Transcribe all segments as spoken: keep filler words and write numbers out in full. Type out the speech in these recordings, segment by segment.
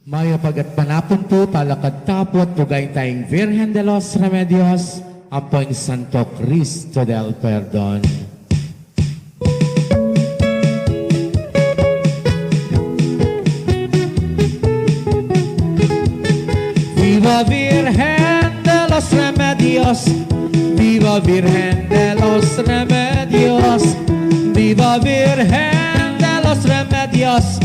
Mayap a gatpanapun pu, talakad ta pu at bugayan taya ing Virgen de los Remedios, ampo ing Santo Cristo del Perdon. Viva Virgen de los Remedios, viva Virgen de los Remedios, viva Virgen de los Remedios,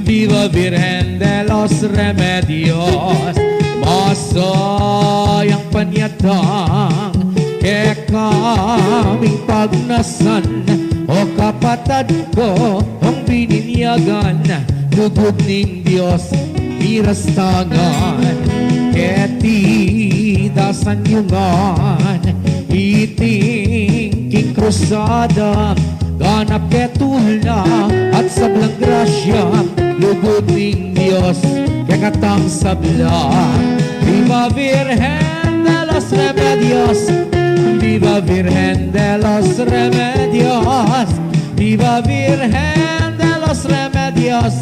viva Virgen de los Remedios. Masayang panyatang kekaming pagnasan, o kapatad kong bininyagan, lugud ning Dios, miras ta ngan keti, dasan yu ngan iting king krusada, ganap ketula at sablang grasya, lugud ning Dios kekatang sabla. Viva Virgen de los Remedios, viva Virgen de los Remedios, viva Virgen de los Remedios,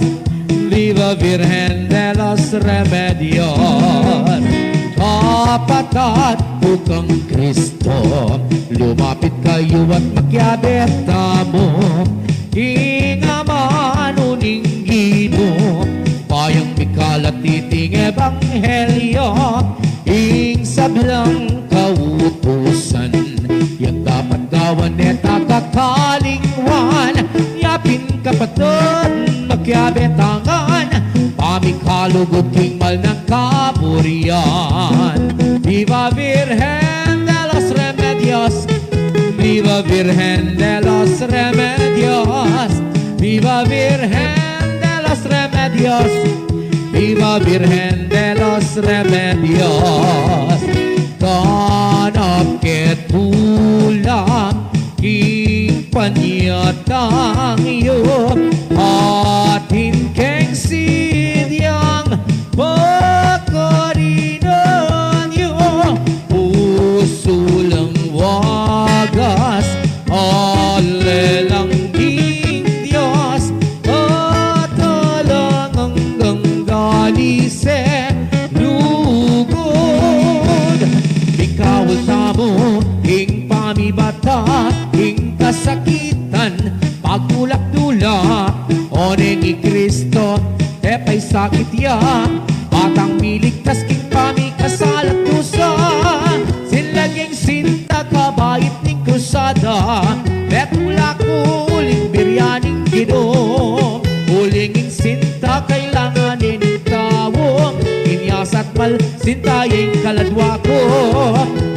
viva Virgen de los Remedios. Kapatad ku kang Kristo, lumapit kayu at makiabe tamu king amanu ning Ginu, payang mikalat iting ebanghelyo, ing sablang kautusan, yang dapat gawan ne ta kakalingwan. Yapin kapatad, makiabe ta ngan pamikalugud king mal nang kaburian. Viva Virgen de los Remedios, viva Virgen de los Remedios, viva Virgen de los Remedios, viva Virgen de los Remedios. Ganap ketula king panyatang yu, atin keng sidyang pakarinan yu, pusu lang wagas, ale lang king Dios, at alang anggang dalise lugud. Mikaul tamu king pamibata, king kasakitan, pagdulap-dulap, oneng i Kristo e paisakit ya, batang miligtas king pamikasala at dusa. Sinlag yang sinta kabait ning krusada, betula ku uling biryan ing Ginu. Uling ing sinta kailangan ne ning tau, inyas at mal sinta ya ing kaladwa ku.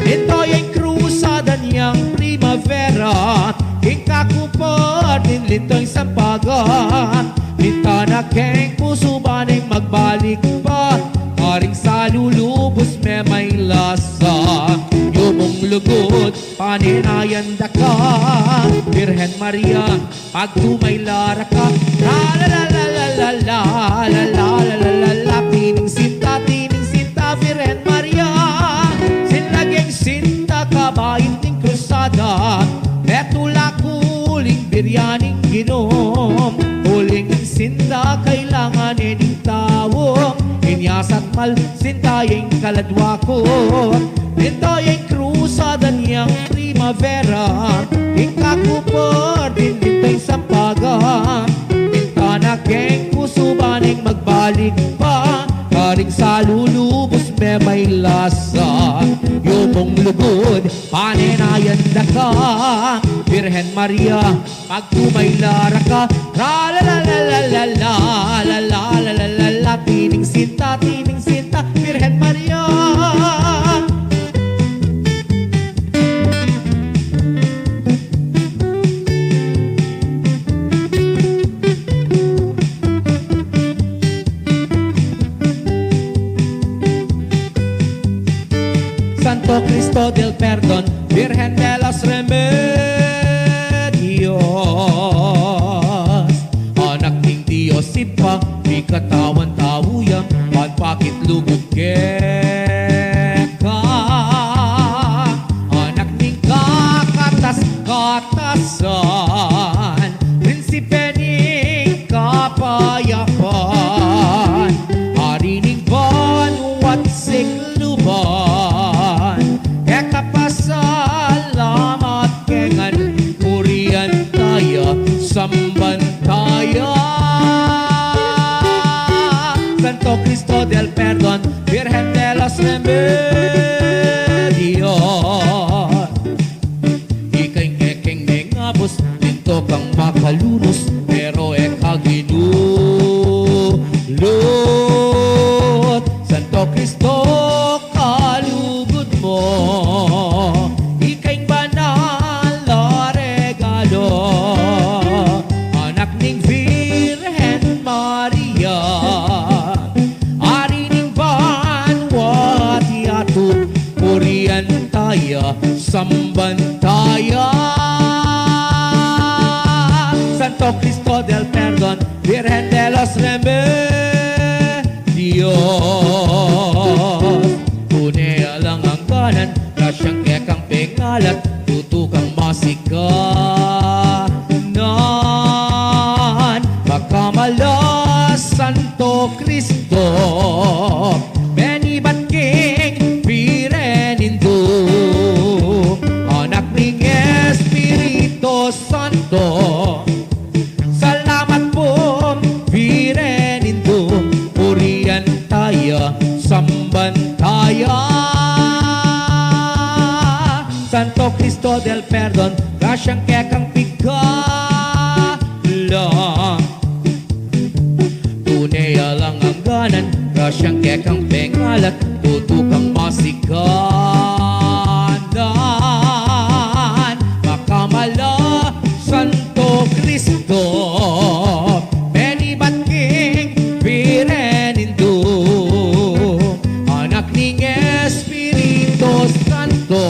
Ito ya ing krusada nang primavera, king kakupad ning lintong sampaga. Minta na keng pusu ban neng magbalik pa, karing salu lubus me may lasa. Yumung lugud, panenayan da ka, Birhen Maria, pagtumayla ra ka. La la la la la la la la la la la la la, tining sinta, tining sinta, Birhen Maria. Sinlag yang sinta kabait ning krusada, betula ku uling biryan ing Ginu. Uling ing sinta kailangan ne ning tau, inyas at mal sinta ya ing kaladwa ku. Ito ya ing krusada nang primavera, ing kakupad ning lintong sampaga. Minta na keng pusu ban neng magbalik pa, karing salu lubus me may lasa. Yumung lugud, panenayan da ka, Birhen Maria, pagtumayla ra ka. La la la la la la la la la la la la la, tining sinta, tining sinta, Birhen Maria. Santo Cristo del Perdon, Virgen de los Remedios, Anak ning Dios Ibpa, mikatawan tau ya, panpakit lugud keka. Anak ning kakatas-katasan, Prinsipe ning kapayapan. Santo Cristo del Perdon, Virgen de los Remedios. Ika ing kekeng mengabus, linto kang makalunus, pero e ka ginulut. Santo Cristo, kalugud mu, ika ing banal a regalo, anak ning Virgen Maria, ari ning banua at yatu, purian taya, samban taya. Santo Cristo del Perdon, Virgen de los Remedios. Tune alang angganan, grasyang kekang pengalat, tutu kang masikanan. Makamal a Santo Cristo, menibat king Virgen Indu, anak ning Espiritu Santo. Salamat pu, Virgen Indu, purian taya, samban taya. Santo Cristo del Perdon, grasyang kekang pigalang. Tune alang angganan, grasyang kekang pengalat, tutu kang masikanan. Makamal a Santo Cristo, menibat king Virgen Indu, anak ning Espiritu Santo.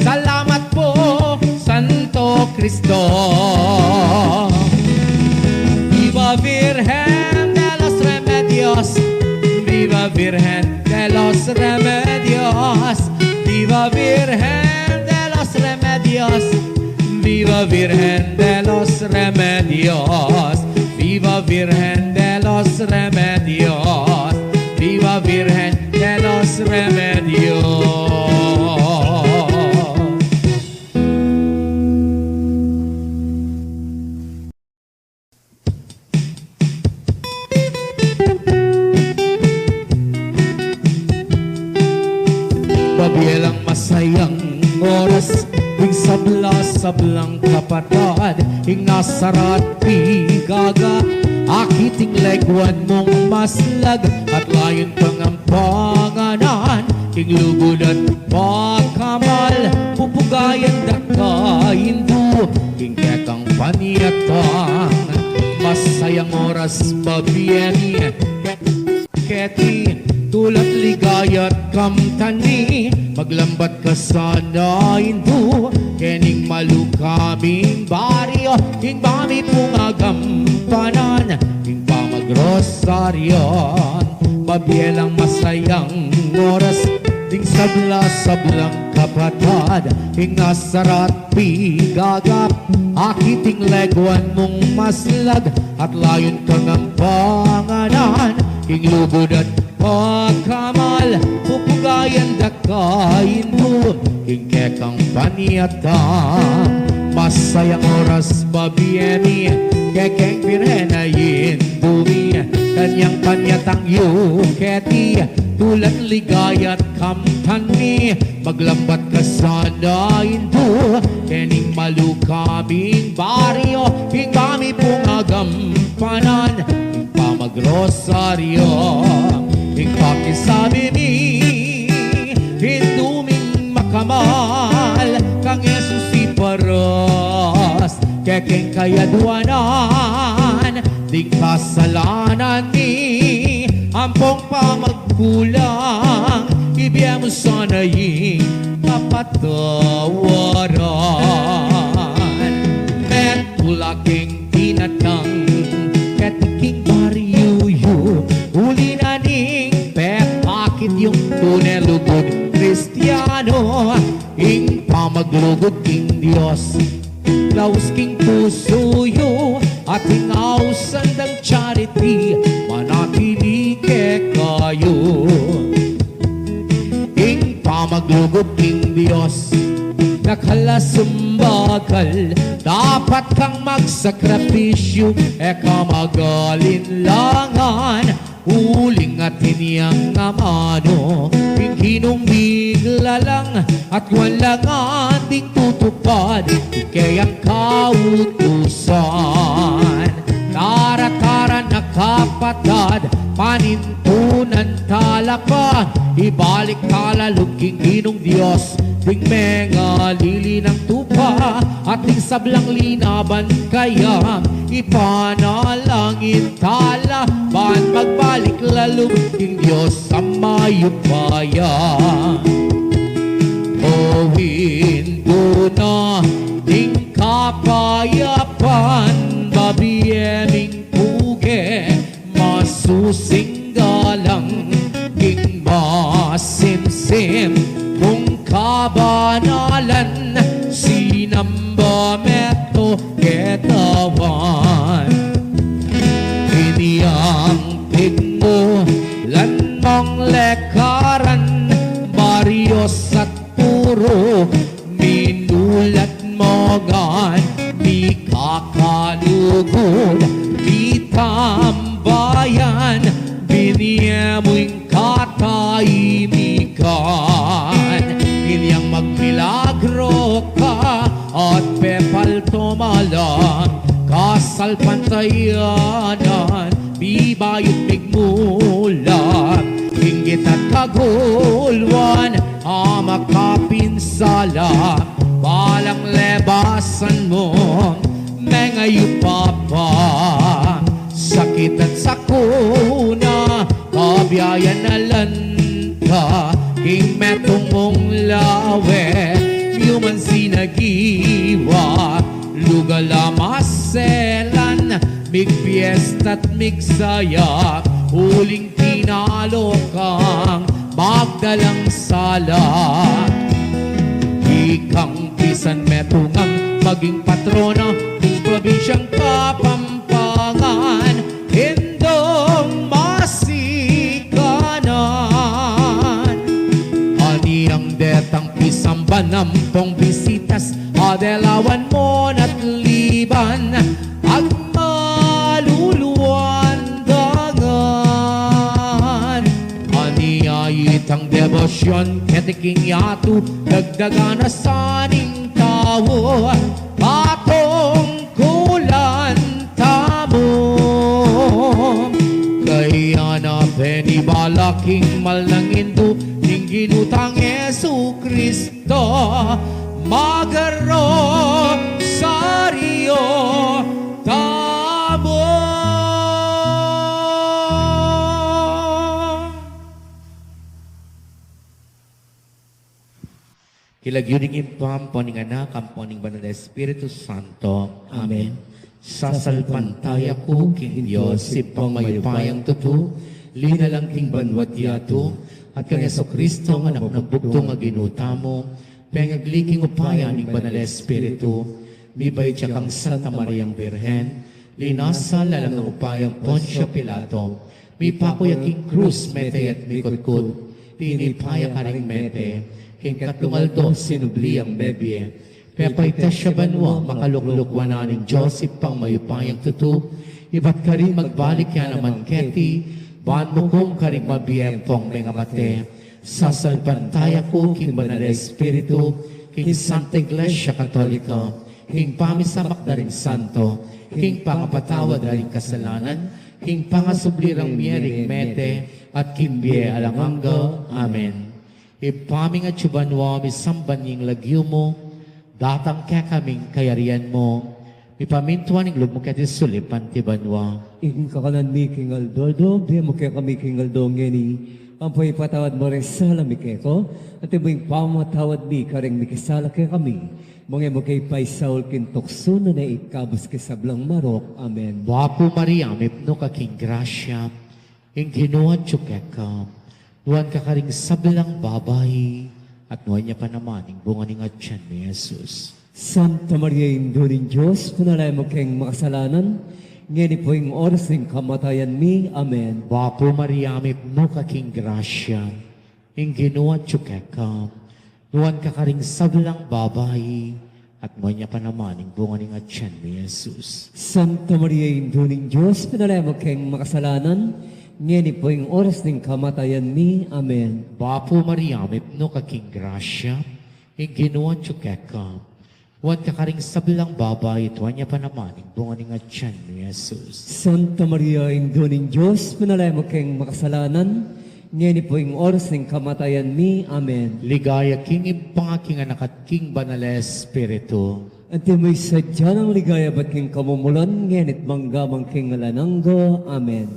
Salamat pu, Santo Cristo. Viva Virgen de los Remedios, viva Virgen de los Remedios, viva Virgen de los Remedios, viva Virgen de los Remedios, viva Virgen de los Remedios, viva Virgen de los Remedios. Babie lang masayang oras, ding sabla-sablang kapatad, ing nasara at pigaga, akit ing leguan mung maslag, at layun pangampanganan, king lugud at pakamal, pupugayan da ka Indu, king kekang panyatang. Masayang oras, babie mi, keti, tula't ligaya't kamtan mi, maglambat ka sana Indu, kening malu kaming baryo, king ba mi pung agampanan, king pamagrosaryo. Babie lang masayang oras, ding sabla-sablang kapatad, ing nasara at pigaga, akit ing leguan mung maslag, at layun kang ampanganan, king lugud at pakamal, pupugayan da ka Indu, king kekang panyatang. Masayang oras, babie mi, kekeng Birhen a Indu mi, kanyang panyatang yu keti, tula't ligaya't kamtan mi, maglambat ka sana Indu, kening malu kaming baryo, king ba mi pung agampanan, king pamagrosaryo, king pakisabi mi, Indu ming makamal, kang Jesus iparas, kekeng kayaduanan, ding kasalanan mi, ampong pamagkulang, ibie mu sana ing kapatawaran. Met tula king tinatang, keti king baryu yu, uli na ning pepakit yung tune lugud Kristiano, ing pamaglugud king Dios. Laus king pusu yu, at ing ausan dang charity, manatili kekayu. Ing pamaglugud king Dios, dakal a sumbakal, dapat kang magsakripisyu, e ka mag-alinlangan, Uling atin yang amanu, ing Ginung bigla lang, at walang anting tutupad, ikayang kautusan. Tara, tara, nakapatad, panintunan tala pa, ibalik tala lub king Ginung Dios, ding mengalili nang tupa, at ding sablang linaban kaya, ipanalangin tala, ban magbalik la lub king Dios a mayupaya. O indu na ding kapayapan, babie ming puge, masusing galang, king masimsim kung kabanalan, sinamba me to ketawan. Inyang pigmulan mong lekaran, baryo at purok, minulat mo ngan mikakalugud, mitambayan, binie mu ing katahimikan. Inyang magmilagro ka at pepalto malang kasalpantayanan, mibayu't migmulan, inggit at kagulwan a makapinsala, balang lebasan mu mengayup pa. Sakit at sakuna, kabiayan a lanta, king metung mung lawe, miuman sinagiwa, lugal a maselan, migpiesta't migsaya, uling tinalo kang magdalang sala. Ikang pisan metungang maging patrona king probinsyang Kapampangan, Indung masikanan. Anyang detang pisamban ampong bisitas, adelawan mu na't liban, agmaluluan dangan. Anya itang debosyon keti king yatu, dagdagan na sa ning tau, patungkulan tamu. Kaya na penibala king mal nang Indu ning Ginu tang Jesucristo, magrosaryo tamu. King lagyu ning Ibpa, ampo ning Anak, ampo ning Banal a Espiritu Santo. Amen. Sasalpantaya ku king Dios, Ibpang mayupayang tutu, linalang king banua't yatu, at kang Jesucristo, Anak nang bugtung a Ginu tamu, pengagli king upaya ning Banal a Espiritu, mibait ya kang Santa Mariang Birhen, linasa lalam ning upayang Poncio Pilato, mipaku ya king krus, mete ya't mikutkut, tinipa ya karing mete, king katlung aldo sinubli yang mebie, pepaitas ya banua, makalukluk wanan ning Dios Ibpang mayupayang tutu, ibat karin magbalik ya naman keti, ban mukum karing mabie ampong mengamate. Sasalpantaya ku king Banal a Espiritu, king Santa Iglesia Katolika, king pamisamak da ring santo, king pangapatawad da ring kasalanan, king pangasubli rang mie ring mete, at king bie alang angga. Amen. Ibpa mi, atsu ka banua, misamban ya ing lagyu mu, datang kekami ing kayarian mu, mipamintuan ing lub mu keti sulip anti banua. Ing kakanan mi king aldo-aldo, ibie mu kekami king aldo ngeni, ampo ipatawad mu ring sala mi keka, anti mu ing pamamatawad mi karing mikisala kekami, manga e mu ke paisaul king tuksu, nune ikabus king sablang marok. Amen. Bapu Maria, mipnu ka king grasya, ing Ginu atyu keka, nuan ka karing sablang babai, at nuan ya pa naman ing bunga ning atyan mu, i Jesus. Santa Maria, Indu ning Dios, panalangin mu keng makasalanan, ngeni ampo king oras ning kamatayan mi. Amen. Bapu Maria, mipnu ka king grasya, ing Ginu atyu keka, nuan ka karing sablang babai, at nuan ya pa naman ing bunga ning atyan mu, i Jesus. Santa Maria, Indu ning Dios, panalangin mu keng makasalanan, Ngeni pu ing oras ning kamatayan mi. Amen. Bapu Maria, mipnu ka king grasya, ing Ginu atyu keka. Nuan ka karing sablang babai, at nuan ya pa naman ing bunga ning atian mu, i Jesus. Santa Maria, Indu ning Dios, ipanalangin mu keng makasalanan, ngeni pu ing oras ning kamatayan mi. Amen. Ligaya king Ibpa, king Anak, at king Banal a Espiritu. Antimo ing sadya nang ligaya ibat king kamumulan, ngeni't mangga man king alang angga. Amen.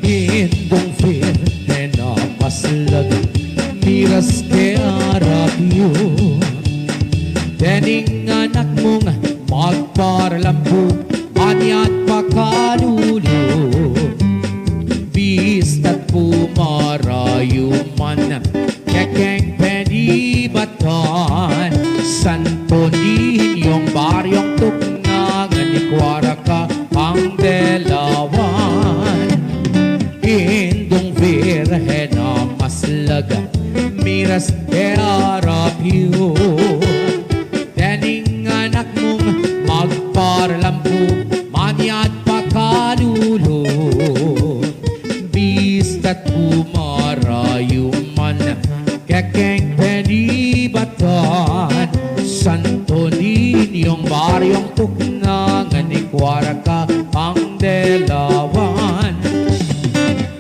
Indung Virgen a maslag, miras ke arap yu. Dening anak mung magparalampu, manyat pakalulu. Bista't pumarayu man kekeng penibatan, Santo Niñong baryong tuknangan, ikwara ka pang delawan. Indung Virgen a maslag, miras ke arap yu. Dening anak mung magparalampu, manyat pakalulu. Bista't pumarayu man kekeng penibatan, Santo Niñong baryong tuknangan, ikwara ka pang delawan.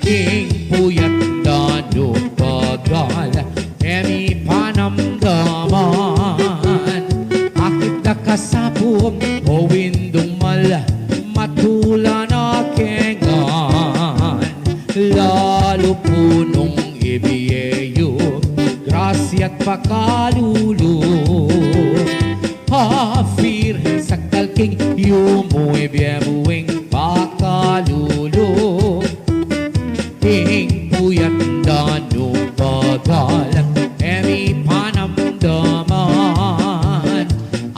King puyat da nung pagal, e mi panamdaman. Akit da kasapu, o Indung Mal, matula na ke ngan. Lalu punung ibie yu, grasya't pakalulu. A Virgen, sakdal king yumu, ibie mu ing pakalulu. King puyat da nung pagal, e mi panamdaman.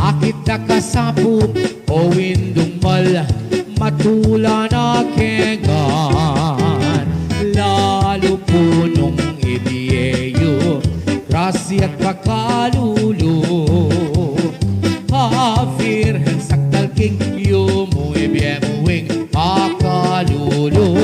Akit da kasapu, o Indung Mal, matula na ke ngan. Lalu punung ibie yu, grasya't pakalulu. A Virgen, sakdal king yumu, ibie mu ing pakalulu.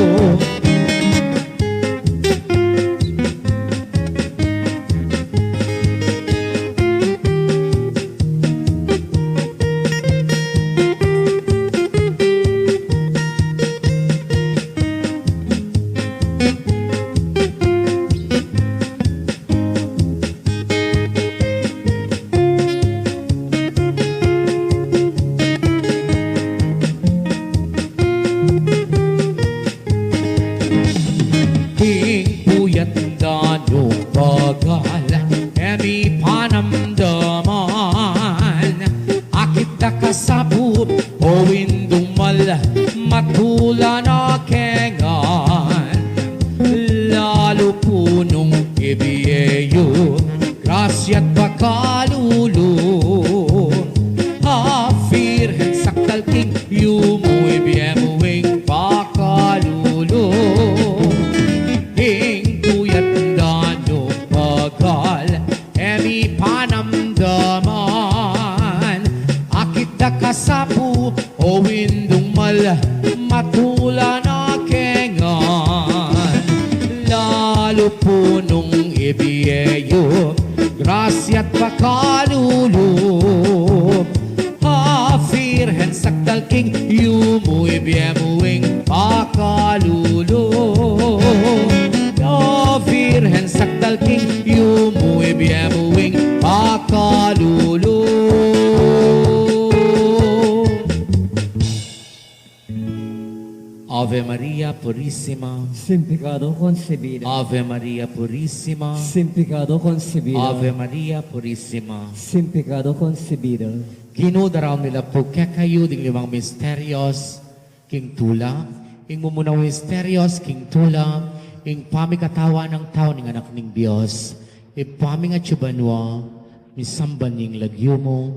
King puyat da nung pagal, e mi panamdaman. Akit da kasapu, o Indung Mal, matula na ke ngan. Lalu punung ibie yu, grasya't pakalulu. A Virgen, sakdal king yumu, ibie mu ing pakalulu. King puyat da nung pagal, e mi panamdaman. Akit da kasapu, o Indung Mal, matula na ke ngan. Lalu punung ibie yu, grasya't pakalulu. A Virgen, sakdal king yumu, ibie mu ing pakalulu. A Virgen, sakdal king yumu, ibie mu ing pakalulu. Ave Maria Purisima. Sin pecado concebida. Ave Maria Purisima. Sin pecado concebida. Ave Maria Purisima. Sin pecado concebida. Ginu, daraun mi la pu kekayu ding limang misterios king tula. Ing mumunang misterios king tula, ing pamikatawan nang tau ning Anak ning Dios. Ibpa mi atsu ka banua, misamban ya ing lagyu mu,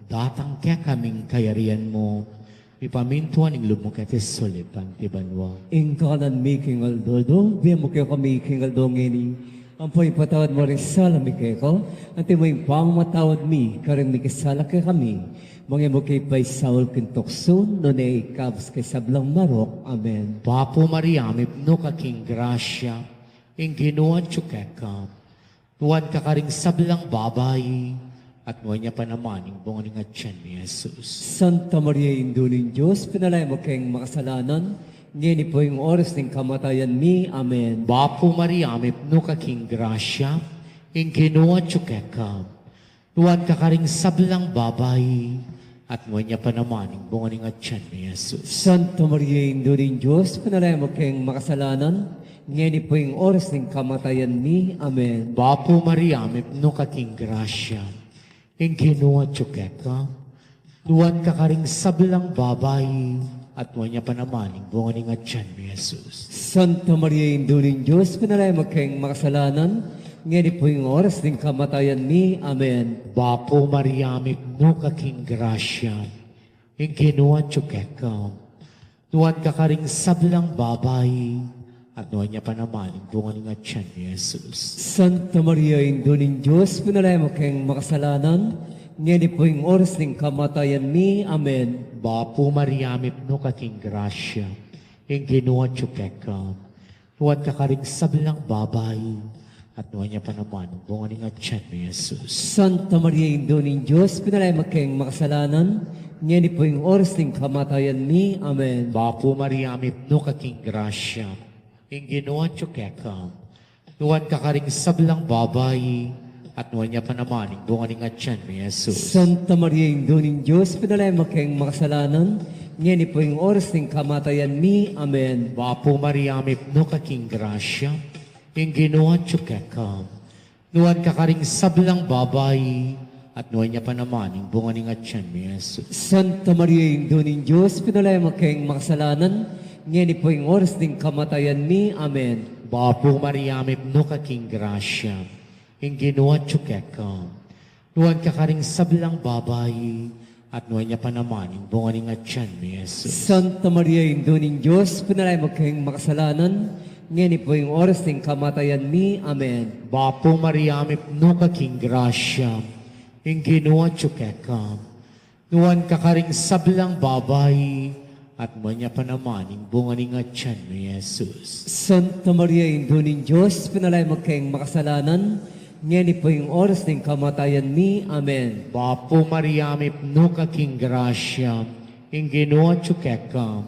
datang kekami ing kayarian mu, mipamintuan ing lub mu keti sulip anti banua. Ing kakanan mi king aldo-aldo, ibie mu kekami king aldo ngeni, Ampo ipatawad mu ring sala mi keka, anti mo ing pamamatawad mi karing mikasala kekami. Manga e mu ke paisaul king tuksu, nune ikabus ke king sablang marok. Amen. Bapu Maria, mipnu ka king grasya, ing Ginu atyu keka. Nuan ka karing sablang babai, at nuan ya pa naman ing bunga ning atyan mi, Jesus. Santa Maria, Indu ning Dios, ipinalaya mu keng makasalanan, ngeni ampo king oras ning kamatayan mi. Amen. Bapu Maria, mipnu ka king grasya, ing Ginu atyu keka. Nuan ka karing sablang babai, at nuan ya pa naman ing bunga ning atyan mi, Jesus. Santa Maria, Indu ning Dios, ipinalaya mu keng makasalanan, ngeni ampo king oras ning kamatayan mi. Amen. Bapu Maria, mipnu ka king grasya, ing Ginu atyu keka. Nuan ka karing sablang babai, at nuan ya pa naman ing bunga ning atyan mi, Jesus. Santa Maria, Indu ning Dios, ipinalaya mu keng makasalanan, ngeni ampo king oras ning kamatayan mi. Amen. Bapu Maria, mipnu ka king grasya, ing Ginu atyu keka. Nuan ka karing sablang babai, at nuan ya pa naman ing bunga ning atyan mi, Jesus. Santa Maria, Indu ning Dios, ipinalaya mu keng makasalanan, ngeni ampo king oras ning kamatayan mi. Amen. Bapu Maria, mipnu ka king grasya, ing Ginu atyu keka. Nuan ka karing sablang babai, at nuan ya pa naman ing bunga ning atyan mi, Jesus. Santa Maria, Indu ning Dios, ipinalaya mu keng makasalanan, ngeni ampo king oras ning kamatayan mi. Amen. Bapu Maria, mipnu ka king grasya, ing Ginu atyu keka. Nuan ka karing sablang babai, at nuan ya pa naman ing bunga ning atyan mi, Jesus. Santa Maria, Indu ning Dios, ipinalaya mu keng makasalanan, ngeni ampo king oras ning kamatayan mi. Amen. Bapu Maria, mipnu ka king grasya, ing Ginu atyu keka. Nuan ka karing sablang babai, at nuan ya pa naman ing bunga ning atyan mi, Jesus. Santa Maria, Indu ning Dios, ipinalaya mu keng makasalanan, ngeni ampo king oras ning kamatayan mi. Amen. Bapu Maria, mipnu ka king grasya, ing Ginu atyu keka. Nuan ka karing sablang babai, at nuan ya pa naman ing bunga ning atyan mi, Jesus. Santa Maria, Indu ning Dios, ipinalaya mu keng makasalanan, ngeni ampo king oras ning kamatayan mi. Amen. Bapu Maria, mipnu ka king grasya, ing Ginu atyu keka. Nuan ka karing sablang babai, at nuan ya pa naman ing bunga ning atyan mi, Jesus. Santa Maria, Indu ning Dios, ipinalaya mu keng makasalanan, ngeni ampo king oras ning kamatayan mi. Amen. Bapu Maria, mipnu ka king grasya, ing Ginu atyu keka.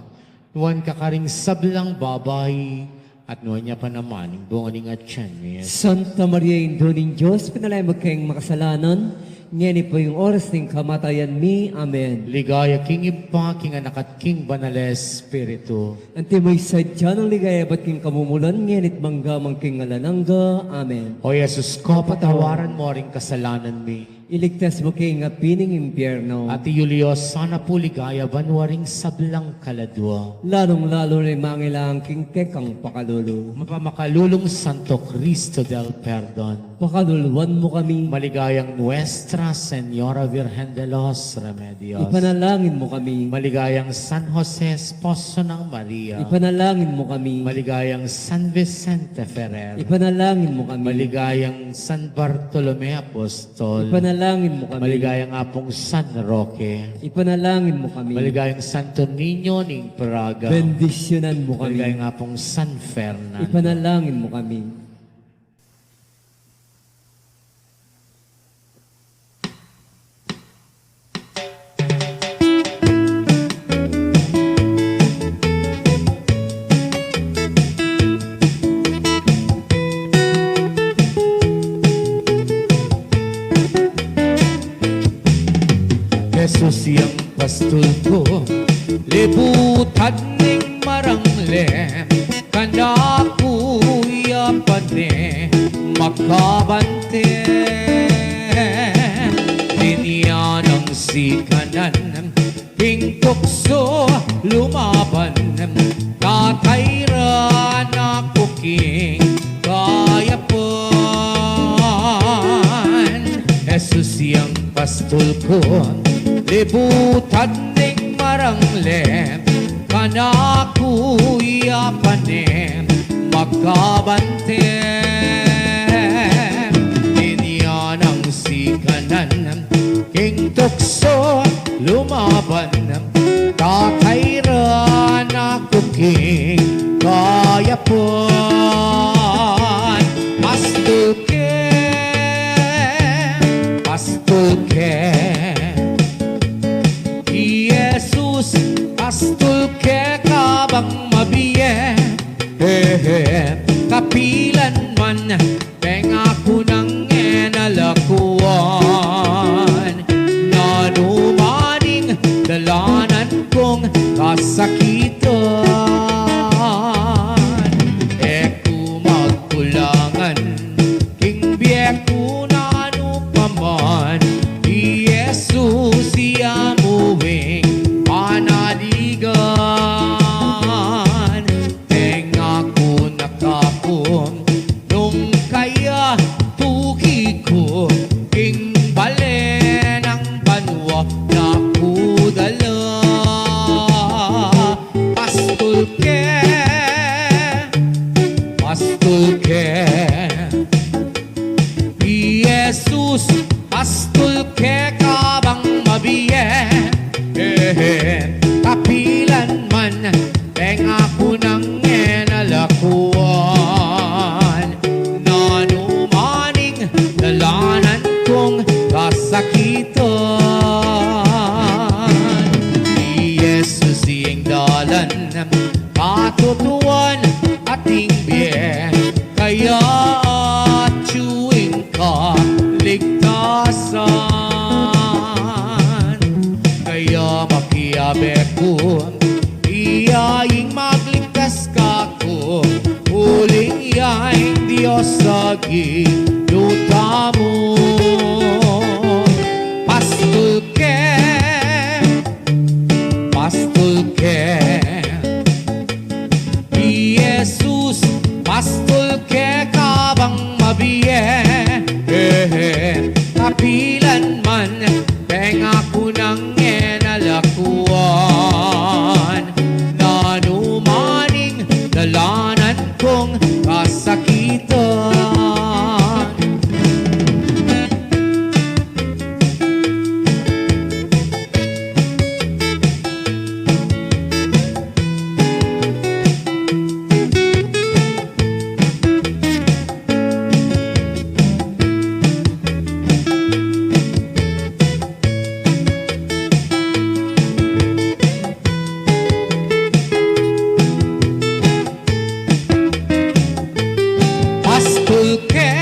Nuan ka karing sablang babai, at nuan ya pa naman ing bunga ning atyan mi, Jesus. Santa Maria, Indu ning Dios, ipinalaya mu keng makasalanan, ngeni ampo king oras ning kamatayan mi. Amen. Ligaya king Ibpa, king Anak, at king Banal a Espiritu. Antimo ing sadya nang ligaya ibat king kamumulan, ngeni at mangga man king alang angga. Amen. O Jesus ku, patawaran mu ring kasalanan mi. Iligtas mu ke king api ning impyerno. At iyuli yo sana pu king ligaya banua ring sablang kaladua, lalung-lalu na ring mangailangan king kekang pakalulu. Mapamakalulung Santo Cristo del Perdon, pakaluluan mu kami. Maligayang Nuestra Señora Virgen de los Remedios, ipanalangin mu kami. Maligayang San Jose, esposo nang Maria, ipanalangin mu kami. Maligayang San Vicente Ferrer, ipanalangin mu kami. Maligayang San Bartolome Apostol, ipanalangin mu kami. Maligayang Apung San Roque, ipanalangin mu kami. Maligayang Santo Niño ning Praga, bendisyunan mu kami. Maligayang Apung San Fernando, ipanalangin mu kami. Jesus yang pastul ku, libutan ning marangle, kanaku ya pa ne makabante. Dinan nang sikanan king tuksu lumaban, tatayran aku king kayapan. Jesus yang pastul ku, libutan ning marangle, kanaku ya pa ne makabante. King tuksu lumaban, tatairan aku king kayapan. Pastul ke, pastul ke, i Jesus, pastul ke kabang mabie. He, he, kapilan man, pengaku nang e na lakuan, nanu man ing dalanan kung kasakitan. E ku magkulangan king bie ku nanu pa man, i Jesus ya mu ing panaligan. Pengaku na ka ku nung kayatuki ku king bale nang banua na ku dala. Pastul ke, pastul ke, i Jesus, pastul ke kabang mabie. He, he, kapilan man, pengaku nang e na lakuan, nanu man ing dalanan kung kasakitan. I Jesus ing dalan, katutuan, at ing bie, kaya atyu ing kaligtasan. Kaya makiabe ku, iya ing magligtas kaku, uling iya ing Dios a Ginu tamu. Pastul ke, pastul ke, i Jesus, pastul ke kabang mabie. He, he, kapilan man, pengaku nang e na lakuan, nanu man ing dalanan kung kasakitan. Pastul ke,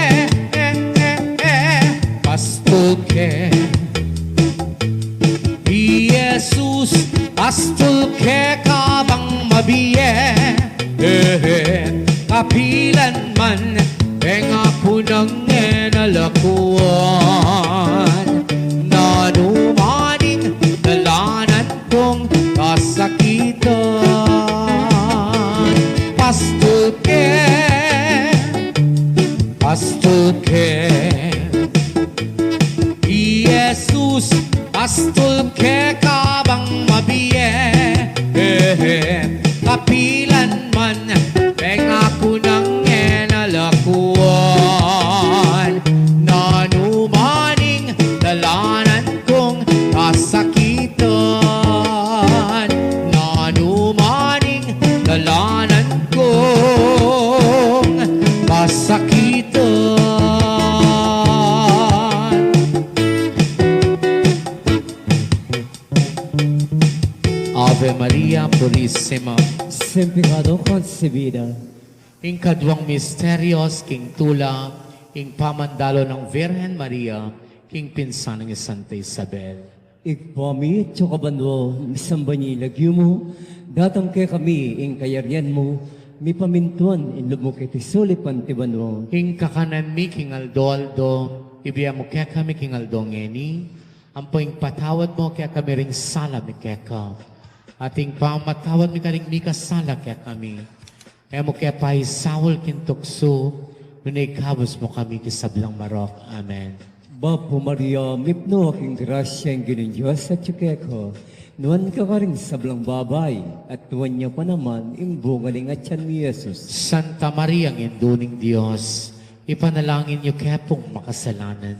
pastul ke, i Jesus, pastul ke kabang mabie. He, he, kapilan man, pengaku nang e na lakuan, nanu man ing dalanan kung kasakitan. Pastul ke, pastul ke, i Jesus, pastul ke kabang mabie. He, he, kapilan man, pengaku nang e na lakuan, nanu man ing dalanan kung kasakitan, nanu man ing dalanan kung kasakitan. Ave Maria Purisima. Sin pecado concebida. Ing kaduang misteryos king tula, ing pamandalu nang Virgen Maria king pinsan nang i Santa Isabel. Ibpa mi, atiu ka banua, misamban ya ing lagyu mu, datang kekami ing kayarian mu, mipamintuan ing lub mu keti sulip anti banua. Ing kakanan mi king aldo-aldo, ibie mu kekami king aldo ngeni, ampo ipatawad mu kekami ring sala mi keka, anti ing pamamatawad mi karing mikasala kekami. E mu ke paisaul king tuksu, nune ikabus mu kami king sablang marok. Amen. Bapu Maria, mipnu ka king grasya, ing Ginung Dios atiu keka. Nuan ka karing sablang babai, at nuan ya pa naman ing bunga ning atian mu, i Jesus. Santa Maria, Indu ning Dios, ipanalangin yu ke pung makasalanan,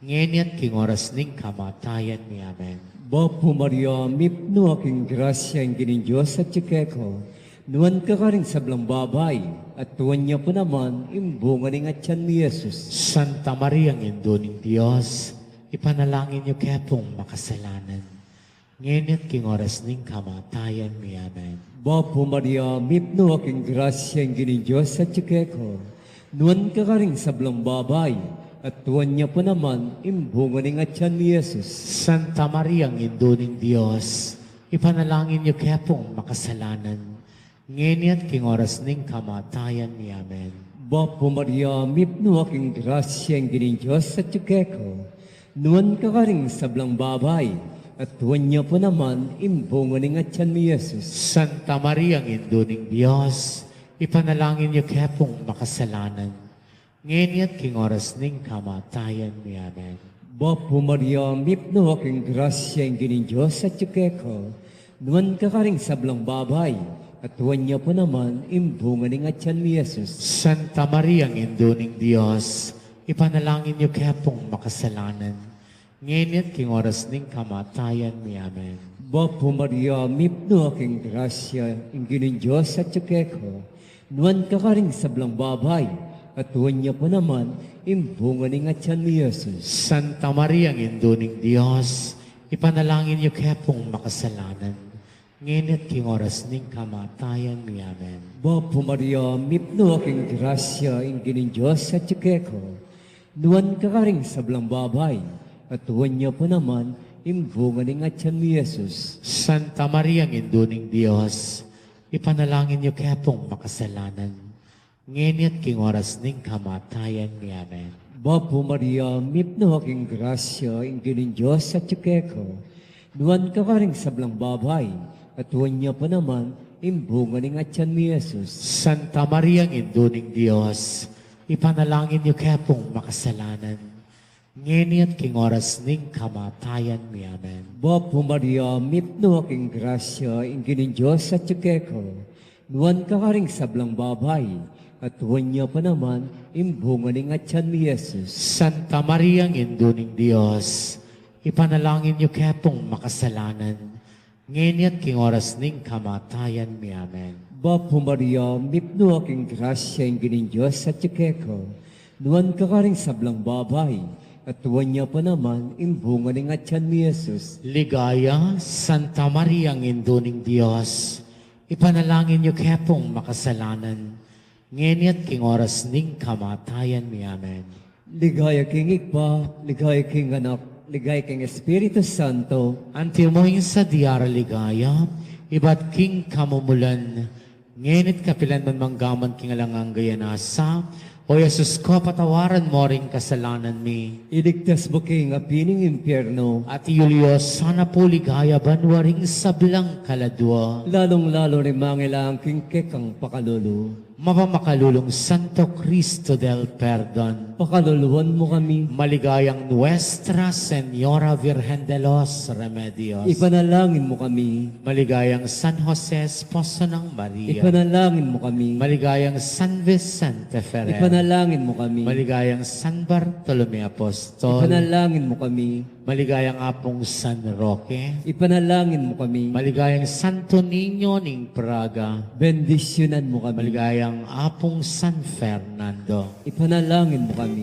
Ngeni at king oras ning kamatayan mi. Amen. Bapu Maria, mipnu ka king grasya, ing Ginung Dios atyu keka. Nuan ka karing sablang babai, at nuan ya pu naman ing bunga ning atyan mu, i Jesus. Santa Maria, Indu ning Dios, ipanalangin yu ke pung makasalanan, ngeni at king oras ning kamatayan mi. Amen. Bapu Maria, mipnu ka king grasya, ing Ginung Dios atyu keka. Nuan ka karing sablang babai, at nuan ya pu naman ing bunga ning atyan mu, i Jesus. Santa Maria, Indu ning Dios, ipanalangin yu ke pung makasalanan, ngeni at king oras ning kamatayan mi. Amen. Bapu Maria, mipnu ka king grasya, ing Ginung Dios atyu keka. Nuan ka karing sablang babai, at nuan ya pu naman ing bunga ning atyan mu, i Jesus. Santa Maria, Indu ning Dios, ipanalangin yu ke pung makasalanan, ngeni at king oras ning kamatayan mi. Amen. Bapu Maria, mipnu ka king grasya, ing Ginung Dios atyu keka. Nuan ka karing sablang babai, at nuan ya pu naman ing bunga ning atyan mu, i Jesus. Santa Maria, Indu ning Dios, ipanalangin yu ke pung makasalanan, ngeni at king oras ning kamatayan mi. Amen. Bapu Maria, mipnu ka king grasya, ing Ginung Dios atyu keka. Nuan ka karing sablang babai, at nuan ya pu naman ing bunga ning atyan mu, i Jesus. Santa Maria, Indu ning Dios, ipanalangin yu ke pung makasalanan, ngeni at king oras ning kamatayan mi. Amen. Bapu Maria, mipnu ka king grasya, ing Ginung Dios atyu keka. Nuan ka karing sablang babai, at nuan ya pu naman ing bunga ning atyan mu, i Jesus. Santa Maria, Indu ning Dios, ipanalangin yu ke pung makasalanan, ngeni at king oras ning kamatayan mi. Amen. Bapu Maria, mipnu ka king grasya, ing Ginung Dios atyu keka. Nuan ka karing sablang babai, at nuan ya pu naman ing bunga ning atyan mu, i Jesus. Santa Maria, Indu ning Dios, ipanalangin yu ke pung makasalanan, ngeni at king oras ning kamatayan mi. Amen. Bapu Maria, mipnu ka king grasya, ing Ginung Dios atyu keka. Nuan ka karing sablang babai, at nuan ya pu naman ing bunga ning atyan mu, i Jesus. Santa Maria, Indu ning Dios, ipanalangin yu ke pung makasalanan, ngeni at king oras ning kamatayan mi. Amen. Bapu Maria, mipnu ka king grasya, ing Ginung Dios atyu keka. Nuan ka karing sablang babai, at nuan ya pu naman ing bunga ning atyan mu, i Jesus. Ligaya, Santa Maria, Indu ning Dios, ipanalangin yu ke pung makasalanan, ngeni at king oras ning kamatayan mi. Amen. Ligaya king Ibpa, ligaya king Anak, ligaya king Espiritu Santo. Antimo ing sadya a ligaya, ibat king kamumulan, ngeni at kapilan man, mangga man king alang angga. Amen. O Jesus ko, patawaran mo ring kasalanan mi. Iligtas mu king api ning impyerno. At iyuli yo sana pu king ligaya banua ring sablang kaladua. Lalung-lalu ring mangailangan king kekang pakalulu. Mapamakalulung Santo Cristo del Perdon. Pakaluluan mu kami. Maligayang Nuestra Señora Virgen de los Remedios. Ipanalangin mu kami. Maligayang San Jose, Esposo ng Maria. Ipanalangin mu kami. Maligayang San Vicente Ferrer. Ipanalangin mu kami. Maligayang San Bartolome Apostol. Ipanalangin mu kami. Maligayang Apung San Roque. Ipanalangin mu kami. Maligayang Santo Niño ning Praga. Bendisyunan mu kami. Maligayang Apung San Fernando. Ipanalangin mu kami.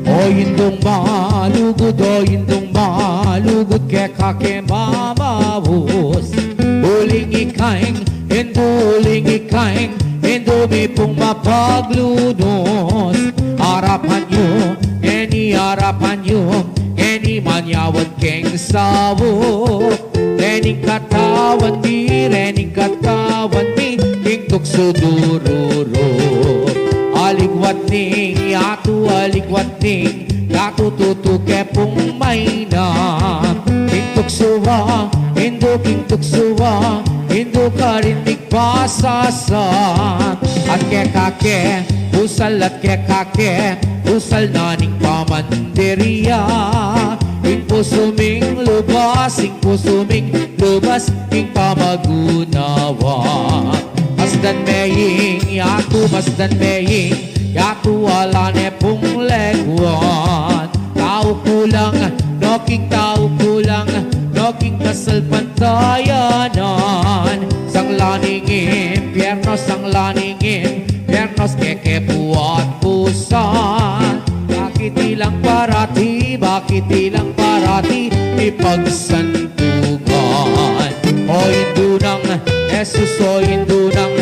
O Indung malugud, o Indung malugud, keka ke mamaus. Uling ika ing Indu, uling ika ing Indu mi pung mapaglunus. Arapan yu ngeni, arapan yu ngeni, manyawad keng sawa. Rening katawan mi, rening katawan mi, king tuksu dururu. Aliwat ning yatu, aliwat ning yatu, tutu ke pung maina. King tuksu a Indu, king tuksu a Indu karin migpasasa, at keka ke busal, at keka ke busal na ning pamandiria. Ing pusu ming lubas, ing pusu ming lubas king pamagunawa. Masdan me ing yatu, masdan me ing yatu, ala ne pung leguan. Tau ku lang, no king tau ku lang, no king kasalpantayanan. Sangla ning impyerno, sangla ning impyerno, keke buat busan. Bakit ilang parati, bakit ilang parati mipagsantukan? O indu nang Jesus, o indu nang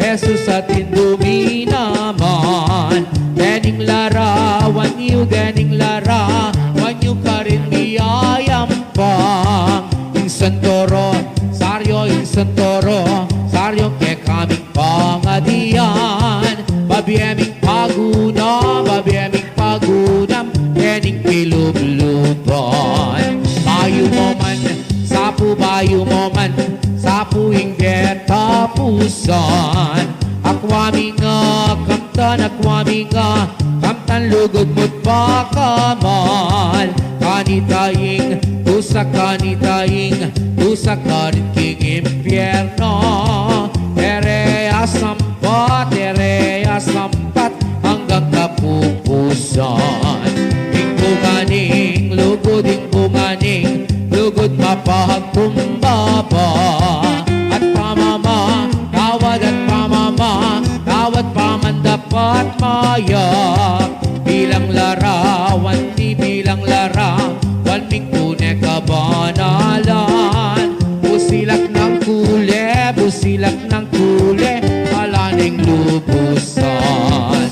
Jesus, at indu mi naman. Dening larawan yu, dening larawan yu karin miyayampang. Ing Santo Rosario, ing Santo Rosario, kekaming pangadian. Babie ming pagunam, babie ming pagunam, dening kilubluban. Bayu mo man sapu, bayu mo man sapu ing katapusan. Akua ming kamtan, akua ming kamtan, lugud mu't pakamal. Kanita ing dusa, kanita ing dusa karin king impyerno. E re asampat, e re asampat anggang kapupusan. Ing bunga ning lugud, ing bunga ning lugud mapagkumbaba. At pamamatawad, at pamamatawad, pamandapat mayap. Bilang larawan mi, bilang larawan ming tune kabanalan. Busilak nang kule, busilak nang kule, ala neng lubusan.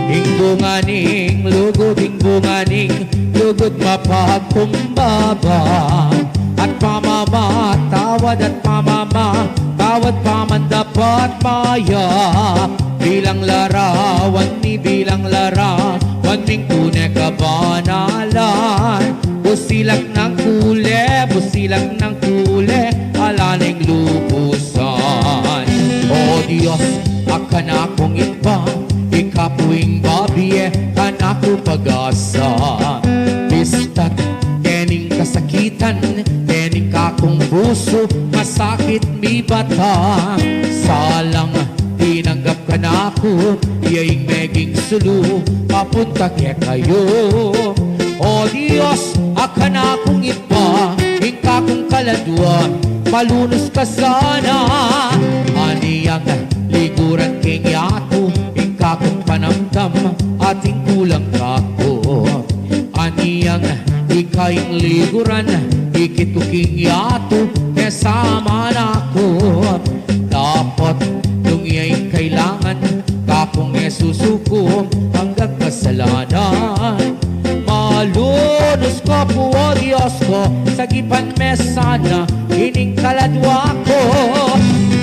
Ing bunga ning lugud, ing bunga ning lugud mapagkumbaba. At pamamatawad, at pamamatawad, pamandapat mayap. Bilang larawan mi, bilang larawan ming tune kabanalan. Busilak nang kule, busilak nang kule, ala neng lubusan. O Dios, a kanakung Ibpa, ika pu ing babie kanaku pag-asa. Bistak kening kasakitan, kening kakung pusu masakit mibata. Salang tinanggap kanaku, ya ing meging sulu papunta kekayu. O Dios, a kanakung Ibpa, ing kakung kaladua, malunus ka sana. Aniyang liguran king yatu ing kakung panamdam at ing kulang kaku. Aniyang ika ing liguran, ikit ku king yatu, e sama na ku. Dapot nung iya ing kailangan, kakung e susuku anggang kasalanan. Malunus ka pu, o Dios ku, sagipan me sana ining kaladua ku.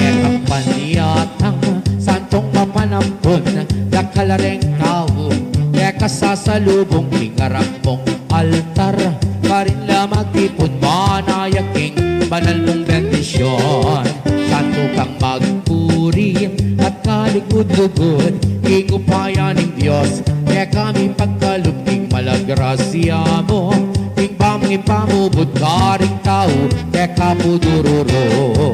Kekang panyatang, santung mapanampun, dakal a reng tau, keka sasalubung king arap mung altar, karin la magtipun, manaya king banal mung bendisyun. Santu kang magpuri at kalugud-lugud, king upaya ning Dios, kekami pagkalub king mala grasya mu, king bamung ipamubud karing tau, keka pu dururu.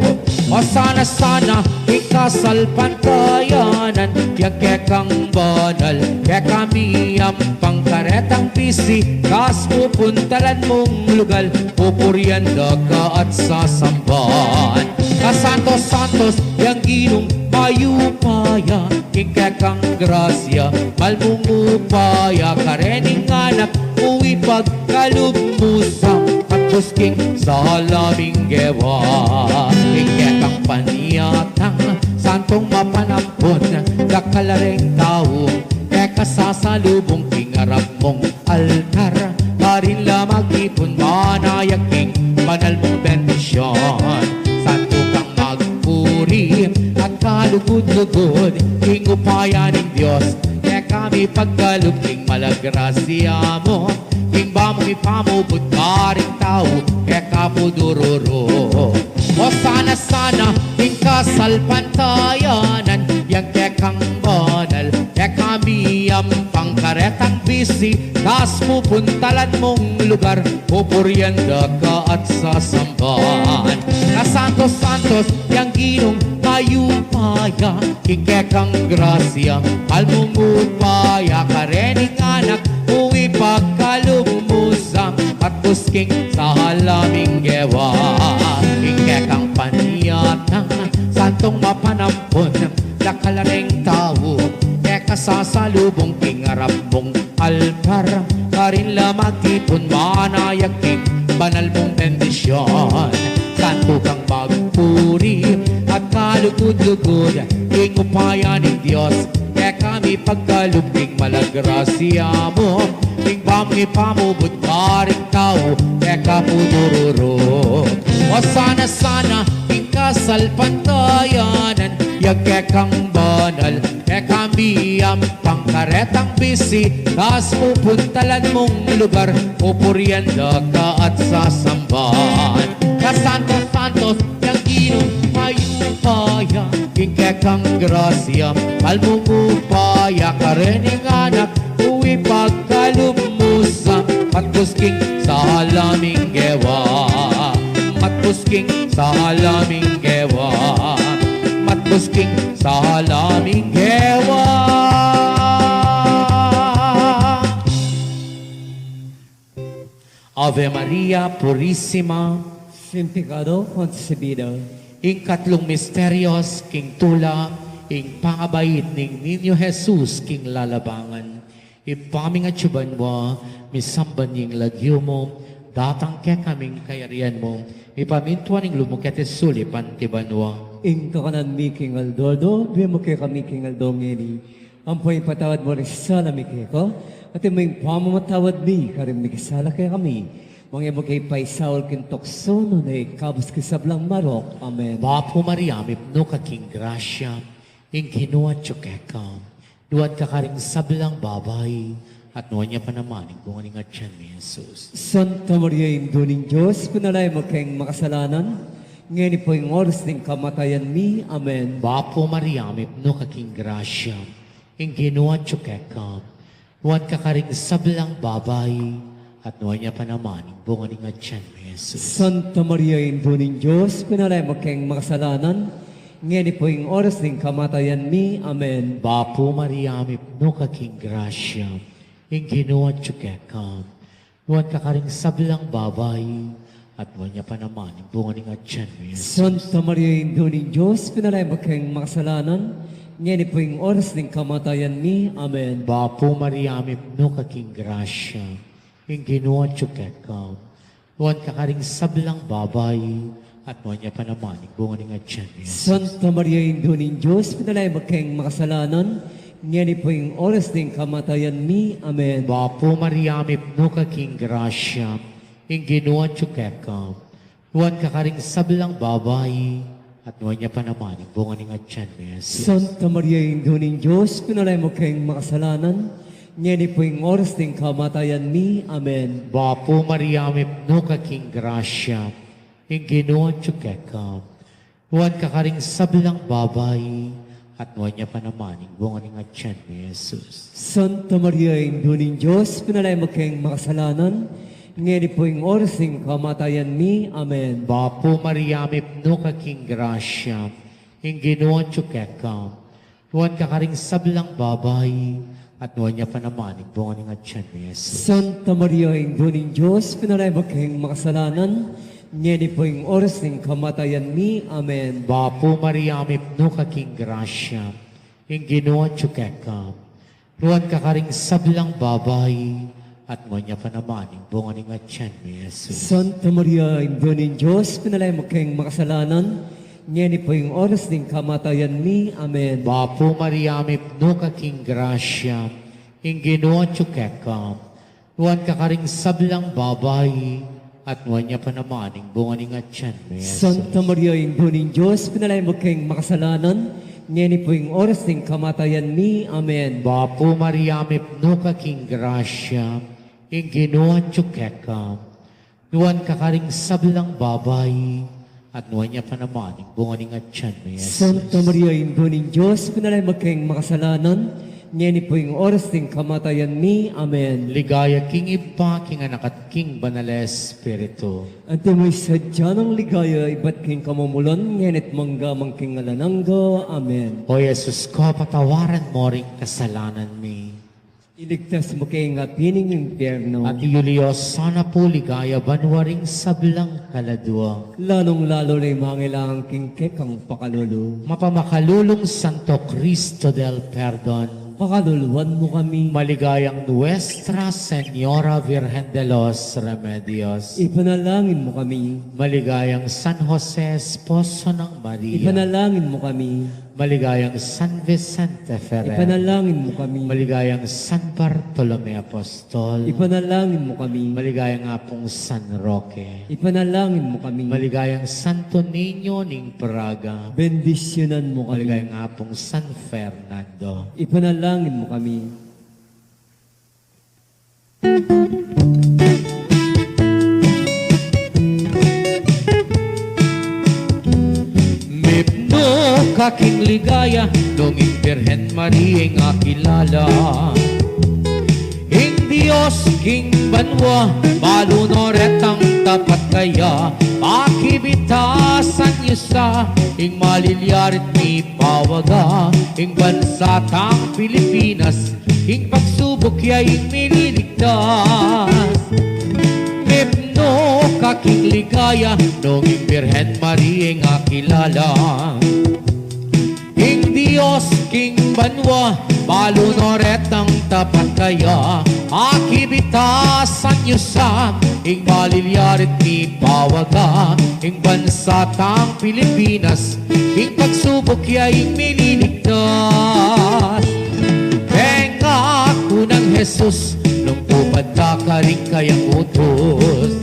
O sana, sana ing kasalpantayanan, yang kekang banal, kekami ampang karetang pisi, kas pupuntalan mung lugal, pupurian da ka at sasamban. Kasantos-santos yang Ginung mayupaya, king kekang grasya, mal mung upaya, karening anak mu ipagkalub mu sa, at king sala ming gewa. King kekang panyatang, Santong mapanampun, dakal a reng tau, keka sasalubung king arap mung altar. Karin la magtipun, manayap king banal mung bendisyun. Santo kang magpuri at kalugud-lugud, king upaya ning Dios keka mipagkalub king mala grasya mu, king ba mung ipamubud karing tau keka pu dururu. Osana sana king kasalpantayanan, yang kekang banal, keka miyampang karetang bisi, tas pupuntalan mung lugar, pupurian da ka at sasamban. Kasantos-santos yang Ginung mayupaya, king kekang grasya, kalmung upaya, karening anak mu ipagkalub mu sa, at busking sa halaming gewa. King kekang panyatang, santong mapanampun, dakal a reng tau, keka sasalubung king arap mung altar. Karin la magtipun, manayap king banal mung bendisyun. Santo kang magpuri at kalugud-lugud, king upaya ning Dios keka mipagkalub king mala grasya mu, king ba mung ipamubud karing tau keka pu dururu. Osana sana king kasalpantayanan, yang kekang banal, keka miyampang karetang bisi, tas pupuntalan mung lugar, pupurian da ka at sasamban. Kasantos-santos yang Ginung mayupaya, king kekang grasya, kalmung upaya, karening anak mu ipagkalub mu sa, at busking sa halaming gewa, at busking sa halaming gewa, at busking sa halaming gewa. Ave Maria Purisima, sin pekado konsebida. Ing katlung misterios king tula, ing pangabait ning Niño Jesus king lalabangan. Ibpa ming atsu banua, misamban ya ing lagyu mu, datang kekami ing kayarian mu, mipamintuan ing lub mu keti sulip anti banua. Ing kakanan mi king aldo-aldo, ibie mu kekami king aldo ngeni. Ampon ipatawad mu ring sala mi keka, anti ing pamamatawad mi karing mikisala kekami. Manga e mu ke paisaul king tuksu, nune ikabus king sablang marok. Amen. Bapu Maria, mipnu ka king grasya, ing Ginu atsu keka. Nuan ka karing sablang babai, at nuan ya pa naman ing bunga ning atyan mu, i Jesus. Santa Maria, Indu ning Dios, ipanalangin mu keng makasalanan, ngeni pu ing oras ning kamatayan mi. Amen. Bapu Maria, mipnu ka king grasya, ing Ginu atsu keka. Nuan ka karing sablang babai, at nuan ya pa naman ing bunga ning atyan mu, i Jesus. Santa Maria, Indu ning Dios, ipanalangin mu keng makasalanan, ngeni pu ing oras ning kamatayan mi. Amen. Bapu Maria, mipnu ka king grasya, ing Ginu atsu keka. Nuan ka karing sablang babai, at nuan ya pa naman ing bunga ning atyan mu, i Jesus. Santa Maria, Indu ning Dios, ipanalangin mu keng makasalanan, ngeni pu ing oras ning kamatayan mi. Amen. Bapu Maria, mipnu ka king grasya, ing Ginu atsu keka. Nuan ka karing sablang babai, at nuan ya pa naman ing bunga ning atyan mu, i Jesus. Santa Maria, Indu ning Dios, ipanalangin mu keng makasalanan, ngeni pu ing oras ning kamatayan mi. Amen. Bapu Maria, mipnu ka king grasya, ing Ginu atsu keka. Nuan ka karing sablang babai, at nuan ya pa naman ing bunga ning atyan mu, i Jesus. Santa Maria, Indu ning Dios, ipanalangin mu keng makasalanan, ngeni pu ing oras ning kamatayan mi. Amen. Bapu Maria, mipnu ka king grasya, ing Ginu atsu keka. Nuan ka karing sablang babai, at nuan ya pa naman ing bunga ning atyan mu, i Jesus. Santa Maria, Indu ning Dios, ipanalangin mu keng makasalanan, ngeni pu ing oras ning kamatayan mi. Amen. Bapu Maria, mipnu ka king grasya, ing Ginu atsu keka. Nuan ka karing sablang babai, at nuan ya pa naman ing bunga ning atyan mu, i Jesus. Santa Maria, Indu ning Dios, ipanalangin mu keng makasalanan, ngeni pu ing oras ning kamatayan mi. Amen. Bapu Maria, mipnu ka king grasya, ing Ginu atsu keka. Nuan ka karing sablang babai, at nuan ya pa naman ing bunga ning atyan mu, i Jesus. Santa Maria, Indu ning Dios, ipanalangin mu keng makasalanan, Ngeni pu ing oras ning kamatayan mi. Amen. Bapu Maria, mipnu ka king grasya, ing Ginu atyu keka. Nuan ka karing sablang babai, at nuan ya pa naman ing bunga ning atyan mi, Jesus. Santa Maria, Indu ning Dios, ipanalangin mu keng makasalanan, ngeni pu ing oras ning kamatayan mi. Amen. Bapu Maria, mipnu ka king grasya, ing Ginu atyu keka. Nuan ka karing sablang babai, at nuan ya pa naman ing bunga ning atyan mi, Jesus. Santa Maria, Indu ning Dios, ipanalangin mu keng makasalanan, ngeni pu ing oras ning kamatayan mi. Amen. Ligaya king Ibpa, king Anak, at king Banal a Espiritu. Antimo ing sadya nang ligaya ibat king kamumulan, ngeni at mangga man king alang angga. Amen. O Jesus ko, patawaran mu ring kasalanan mi. Iligtas mu keng api ning impyernu. At iyuli yu sana pu king ligaya banua ring sablang kaladua. Lalung-lalu na ing mangailangan king kekang pakalulu. Mapamakalulung Santo Cristo del Perdon. Pakaluluan mu kami. Maligayang Nuestra Señora Virgen de los Remedios. Ipanalangin mu kami. Maligayang San Jose, esposo ng Maria. Ipanalangin mu kami. Maligayang San Vicente Ferrer. Ipanalangin mu kami. Maligayang San Bartolome Apostol. Ipanalangin mu kami. Maligayang Apung San Roque. Ipanalangin mu kami. Maligayang Santo Niño ning Praga. Bendisyunan mu kami. Maligayang Apung San Fernando. Ipanalangin mu kami. Mipnu ka king ligaya, nung ing Birhen Maria ing akilala. Ing Dios king banua, balu no retang tapat kaya, pakibitasan yu sa, ing malilyarit mipawaga, ing bansa tang Pilipinas, ing pagsubuk ya ing mililigtas. Mipnu ka king ligaya, nung ing Birhen Maria ing akilala. Ing Dios king banua, balu no retang tapat kaya, pakibitasan yu sa, ing malilyarit mipawaga, ing bansa tang Pilipinas, ing pagsubuk ya ing mililigtas. Pengaku nang Jesus, nung tupad ta karing kayang utus,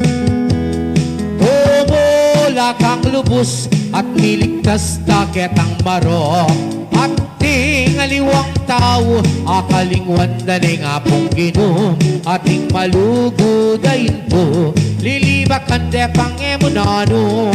tumula kang lubus at miligtas ta ketang marok. At ding aliwang tau, akalingwan da neng Apung Ginu, at ding malugud a indu, lilibakan de pang e mu nanu.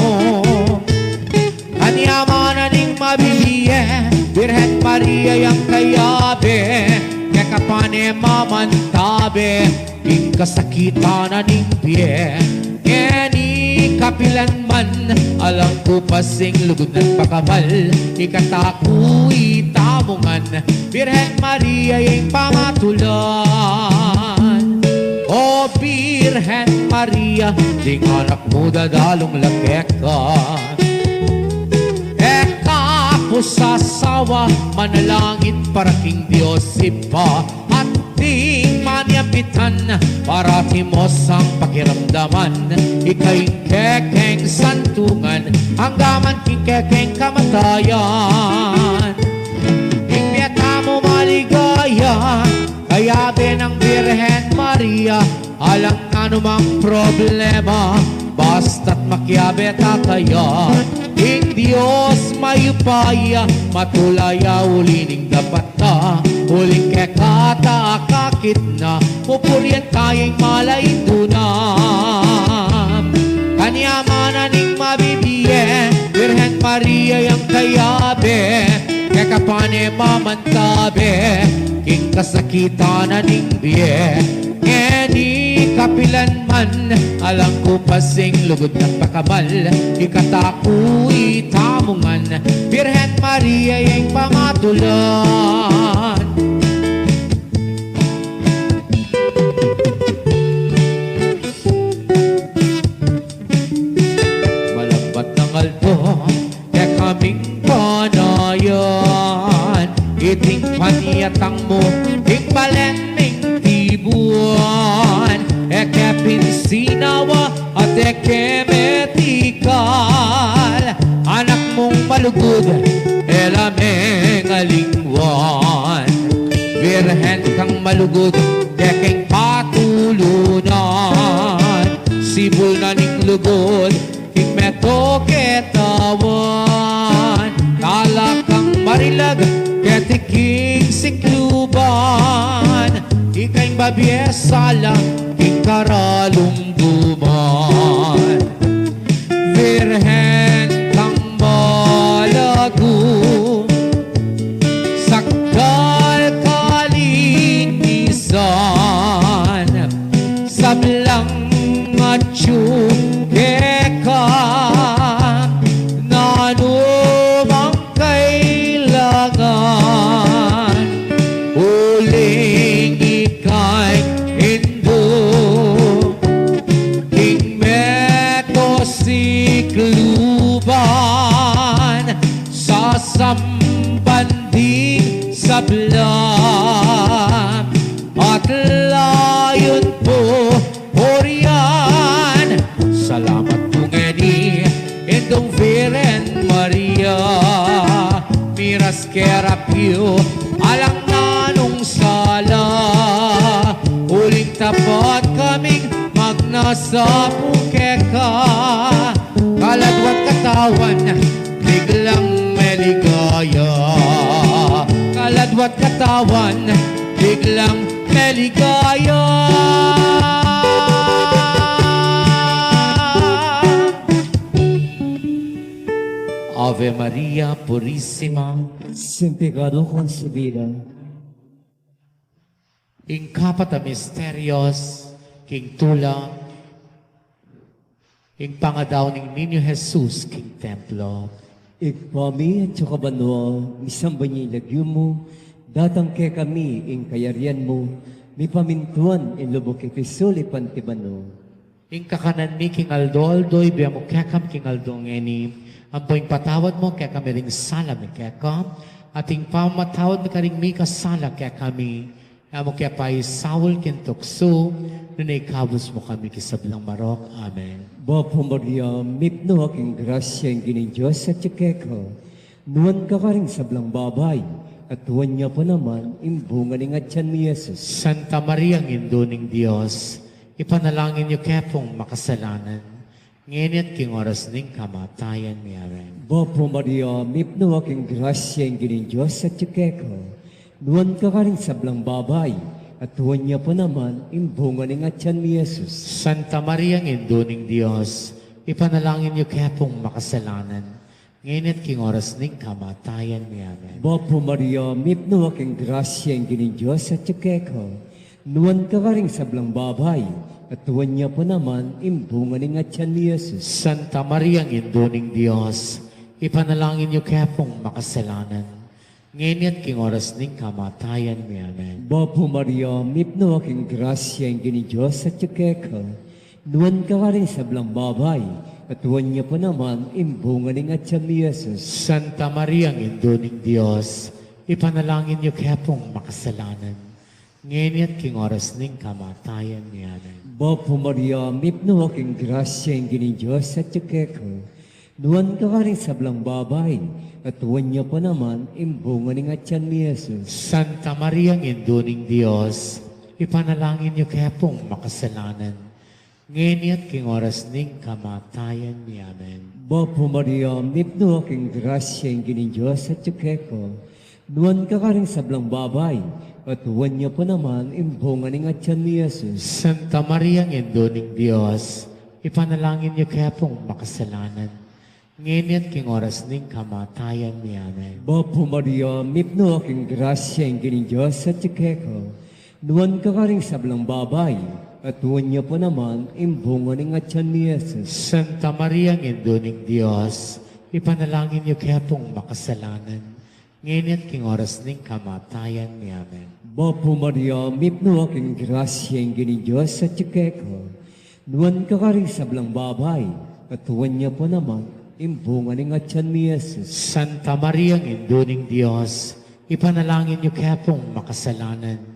Kanyaman na ning mabibie, Birhen Maria yang kayabe, keka pa ne mamantabe ing kasakitan na ning bie. Ngeni kapilan man, alang ku pa sing lugud nang pakamal, ikataku itamu ngan, Birhen Maria ing pamatulan. O Birhen Maria, ding anak mu dadalung la keka. E ka pu sasawa, manalangin para king Dios Ibpa, at ding maniambitan, parati mu sang pakiramdaman, ika ing kekeng santungan, anggaman king kekeng kamatayan. Ing bie tamu maligaya, kayabe nang Birhen Maria, alang anumang problema, basta't makiabe ta kaya. Ing Dios mayupaya, matulaya, uli ning dapat ta, uling keka ta akakit na, pupurian ta ing malaindunan. Kanyaman na ning mabibie, Birhen Maria yang kayabe, keka pa ne mamantabe king kasakitan na ning bie. Ngeni kapilan man, alang ku pa sing lugud nang pakamal, ikataku itamu ngan, Birhen Maria ing pamatulan. Malambat nang aldo, kekaming panayan, iting paniatang mu ing balen ming tibuan, e ke pin sinawa at e ke metikal, anak mung E la mengalingwan, Birhen kang malugud, kekeng patulunan, sibul na ning lugud, king meto ketawan, talakang marilag, keti king sikluban, ika'y mabie sala, king karalumduman. Birhen kang balagu, sakal kalinisan, sablang atyu keka, nanu mang kailangan, uling ika'y indu, king meto sikluban, sasamban ding sabla, at layun pu purian. Salamat pu ngeni, Indung Birhen Maria, miras kera piu alang nanung sala, uling tapat kaming magnasa pu keka, kaladwa't katawan, biglang meligaya, kaladwa't katawan, biglang meligaya. Ave Maria Purisima. Sin pekado concebida. Ing kapat a misterios king tula, ing pangadaun ning Niño Jesus king templo. Ibpa mi, atsu ka banua, misamban ya ing lagyu mu, datang kekami ing kayarian mu, mipamintuan ing lub mu keti sulip anti banua. Ing kakanan mi king aldo-aldo, ibie mu kekami king aldo ngeni, ampo ing patawad mu kekami ring sala mi keka, at ing pamamatawad mi karing mikasala kekami, e mu ke paisaul king tuksu, nune ikabus mu kami king sablang marok. Amen. Bapu Maria, mipnu ka king grasya, ing Ginung Dios atyu keka, nuan ka karing sablang babai, at nuan ya pu naman ing bunga ning atyan mu, i Jesus. Santa Maria, Indu ning Dios, ipanalangin yu ke pung makasalanan, ngeni at king oras ning kamatayan mi. Amen. Bapu Maria, mipnu ka king grasya, ing Ginung Dios atyu keka, nuan ka karing sablang babai, at nuan ya pu naman ing bunga ning atyan mu, i Jesus. Santa Maria, Indu ning Dios, ipanalangin yu ke pung makasalanan, ngeni at king oras ning kamatayan mi. Amen. Bapu Maria, mipnu ka king grasya, ing Ginung Dios atyu keka, nuan ka karing sablang babai, at nuan ya pu naman ing bunga ning atyan mu, i Jesus. Santa Maria, Indu ning Dios, ipanalangin yu ke pung makasalanan, ngeni at king oras ning kamatayan mi. Amen. Bapu Maria, mipnu ka king grasya, ing Ginung Dios atyu keka, nuan ka karing sablang babai, at nuan ya pu naman ing bunga ning atyan mu, i Jesus. Santa Maria, Indu ning Dios, ipanalangin yu ke pung makasalanan, ngeni at king oras ning kamatayan mi. Amen. Bapu Maria, mipnu ka king grasya, ing Ginung Dios atyu keka, nuan ka karing sablang babai, at nuan ya pu naman ing bunga ning atyan mu, i Jesus. Santa Maria, Indu ning Dios, ipanalangin yu ke pung makasalanan, ngeni at king oras ning kamatayan mi. Amen. Bapu Maria, mipnu ka king grasya, ing Ginung Dios atyu keka, nuan ka karing sablang babai, at nuan ya pu naman ing bunga ning atyan mu, i Jesus. Santa Maria, Indu ning Dios, ipanalangin yu ke pung makasalanan, ngeni at king oras ning kamatayan mi. Amen. Bapu Maria, mipnu ka king grasya, ing Ginung Dios atyu keka, nuan ka karing sablang babai, at nuan ya pu naman ing bunga ning atyan mu, i Jesus. Santa Maria, Indu ning Dios, ipanalangin yu ke pung makasalanan, ngeni at king oras ning kamatayan mi. Amen. Bapu Maria, mipnu ka king grasya, ing Ginung Dios atyu keka, nuan ka karing sablang babai, at nuan ya pu naman ing bunga ning atyan mu, i Jesus. Santa Maria, Indu ning Dios, ipanalangin yu ke pung makasalanan,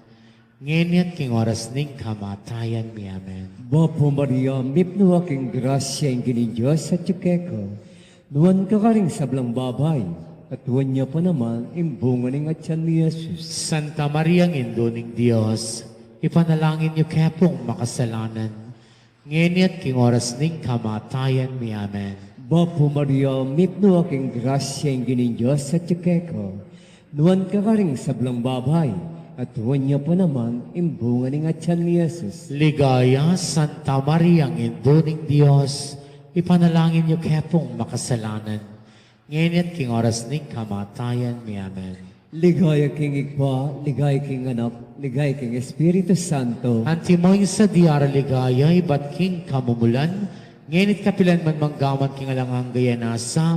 ngeni at king oras ning kamatayan mi. Amen. Bapu Maria, mipnu ka king grasya, ing Ginung Dios atyu keka, Nuan ka karing sablang babai, at nuan ya pa naman ing bunga ning atian mu, i Jesus. Santa Maria, Indu ning Dios, ipanalangin yu kekong makasalanan, ngeni at king oras ning kamatayan mi. Amen. Bapu Maria, mipnu ka king grasya, ing Ginung Dios atyu keka. Nuan ka karing sablang babai, at nuan ya pa naman ing bunga ning atian mu, i Jesus. Ligaya, Santa Maria, Indu ning Dios, ipanalangin yu kekong makasalanan, ngeni at king oras ning kamatayan mi. Amen. Ligaya king Ibpa, ligaya king Anak, ligaya king Espiritu Santo. Antimo ing sadya a ligaya ibat king kamumulan, ngeni at kapilan man, mangga man king alang angga. Nasa,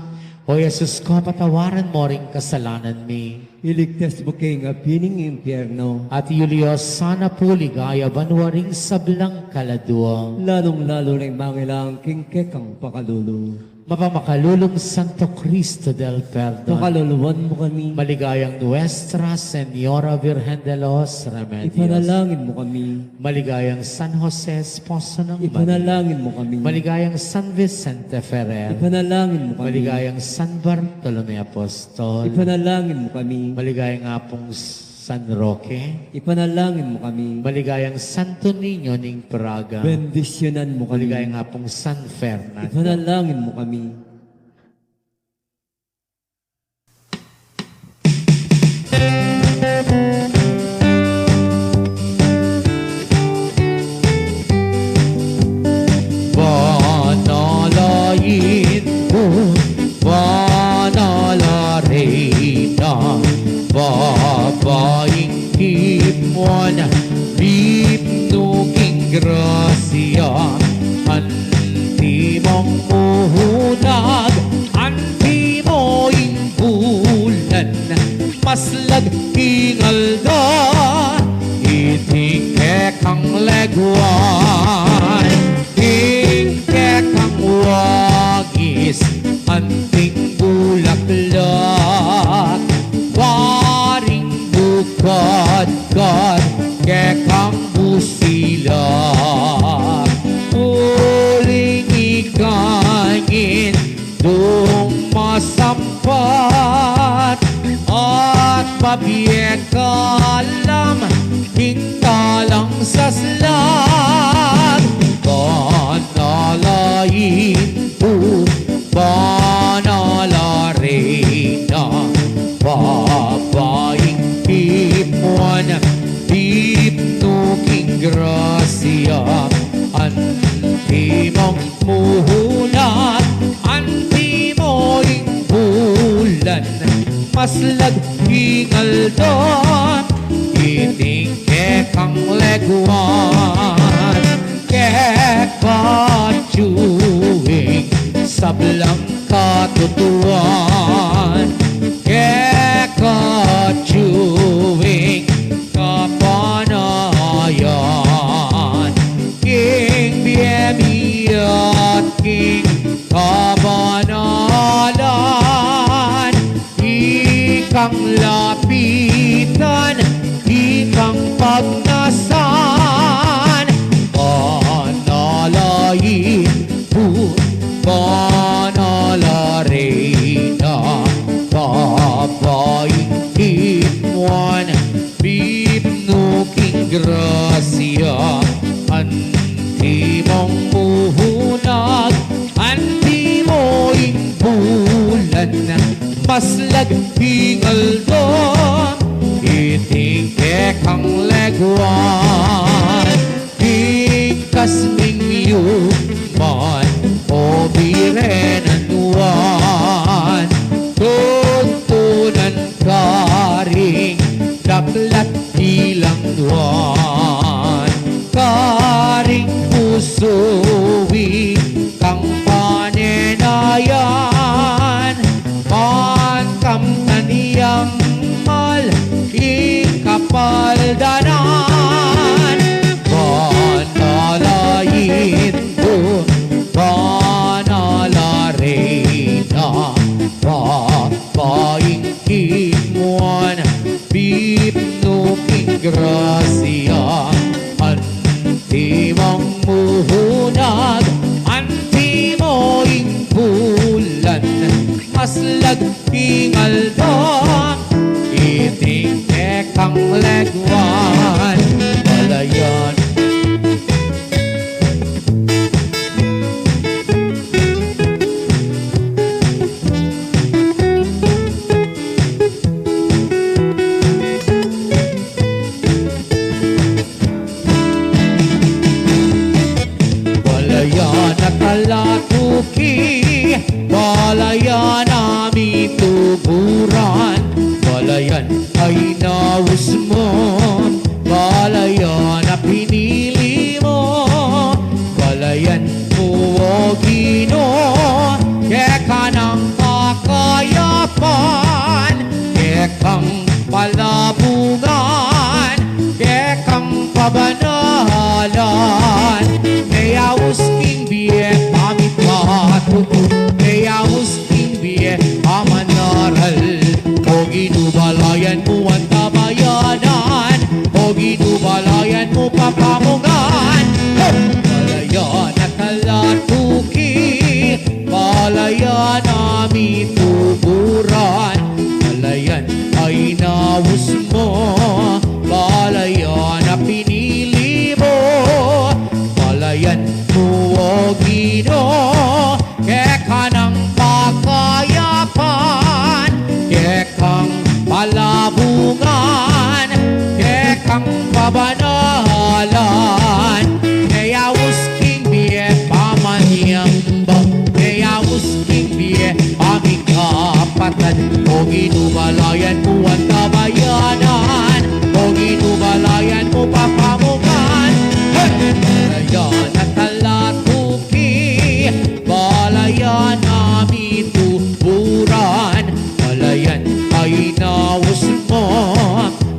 O Jesus ko, patawaran mo ring kasalanan mi. Iligtas mu ke king api ning impyerno. At iyuli yu sana pu king ligaya banua ring sablang kaladua, lalung-lalu na ring mangailangan king kekang pakalulu. Mapamakalulung Santo Cristo del Perdon, pakaluluan mu kami. Maligayang Nuestra Señora Virgen de los Remedios, ipanalangin mu kami. Maligayang San Jose, esposo nang Maria, ipanalangin mu kami. Maligayang San Vicente Ferrer, ipanalangin mu kami. Maligayang San Bartolome Apostol, ipanalangin mu kami. Maligayang Apung San Roque, ipanalangin mu kami. Maligayang Santo Niño ning Praga, bendisyunan mu kami. Maligayang Apung San Fernando, ipanalangin mu kami. Banal a Indu, banal a Reyna, babaing tipuan, mipnu king grasya, antimong muhunag, antimo ing bulan, maslag king aldo, iting kekang leguan, king kekang wangis, anting bulaklak, waring bukadkad, kekang busilak, uling ika ing Indung masampat, at babie ka la king talang saslag. Banal a Indu, banal a Reyna, babaing tipuan, mipnu king grasya, antimong muhunag, antimo ing bulan, maslag king aldo, iting kekang leguan, kekatsu ing sablang katutuan, kekatsu ing kapanayan, king bie mi at king kabanalan, ikang lapitan, ikang pagnasan. Banal a Indu, banal a Reyna, babaing tipuan, mipnu king grasya, antimong muhunag, antimo ing bulan, maslag king aldo, iting kekang leguan, king kasming yuman, o Birhen a Nuan, tutunan karing daklat ilang nuan, karing pusu ikang panenayan, ban kamtan yang mal ing kapaldanan. Banal a Indu, Lag ing aldo, iting kekang leguan, balayan. Balayan a kalatuki, balayan a mituburan, balayan a inaus mu, balayan a pinili mu, balayan mu, o Ginu, keka nang kakayapan, kekang palabungan, kekang kabanalan, meyaus king bie pamikatutu, meyaus king bie pamanaral. O Ginu, balayan mu antabayanan, o Ginu, balayan mu papamungan, balayan a kalatuki, balayan a mituburan, balayan a inaus mu, balayan a pinili mu, balayan mu, o Ginu, keka nang pakayapan, kekang palabungan, kekang kabanalan, meyaus king bie pamanyamba, meyaus king bie pamikapatan. O Ginu, balayan mu antabayanan, o Ginu, balayan mu papamungan. Hey! Balayan a kalatuki, balayan a mituburan, balayan a inaus mu,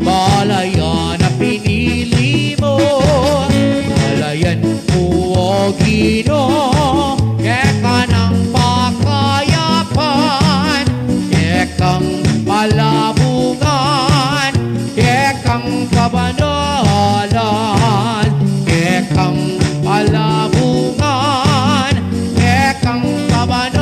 balayan a pinili mu, balayan mu, o Ginu, keka nang pakayapan, kekang palabungan, kekang kabanalan, kekang palabungan, kekang kabanalan.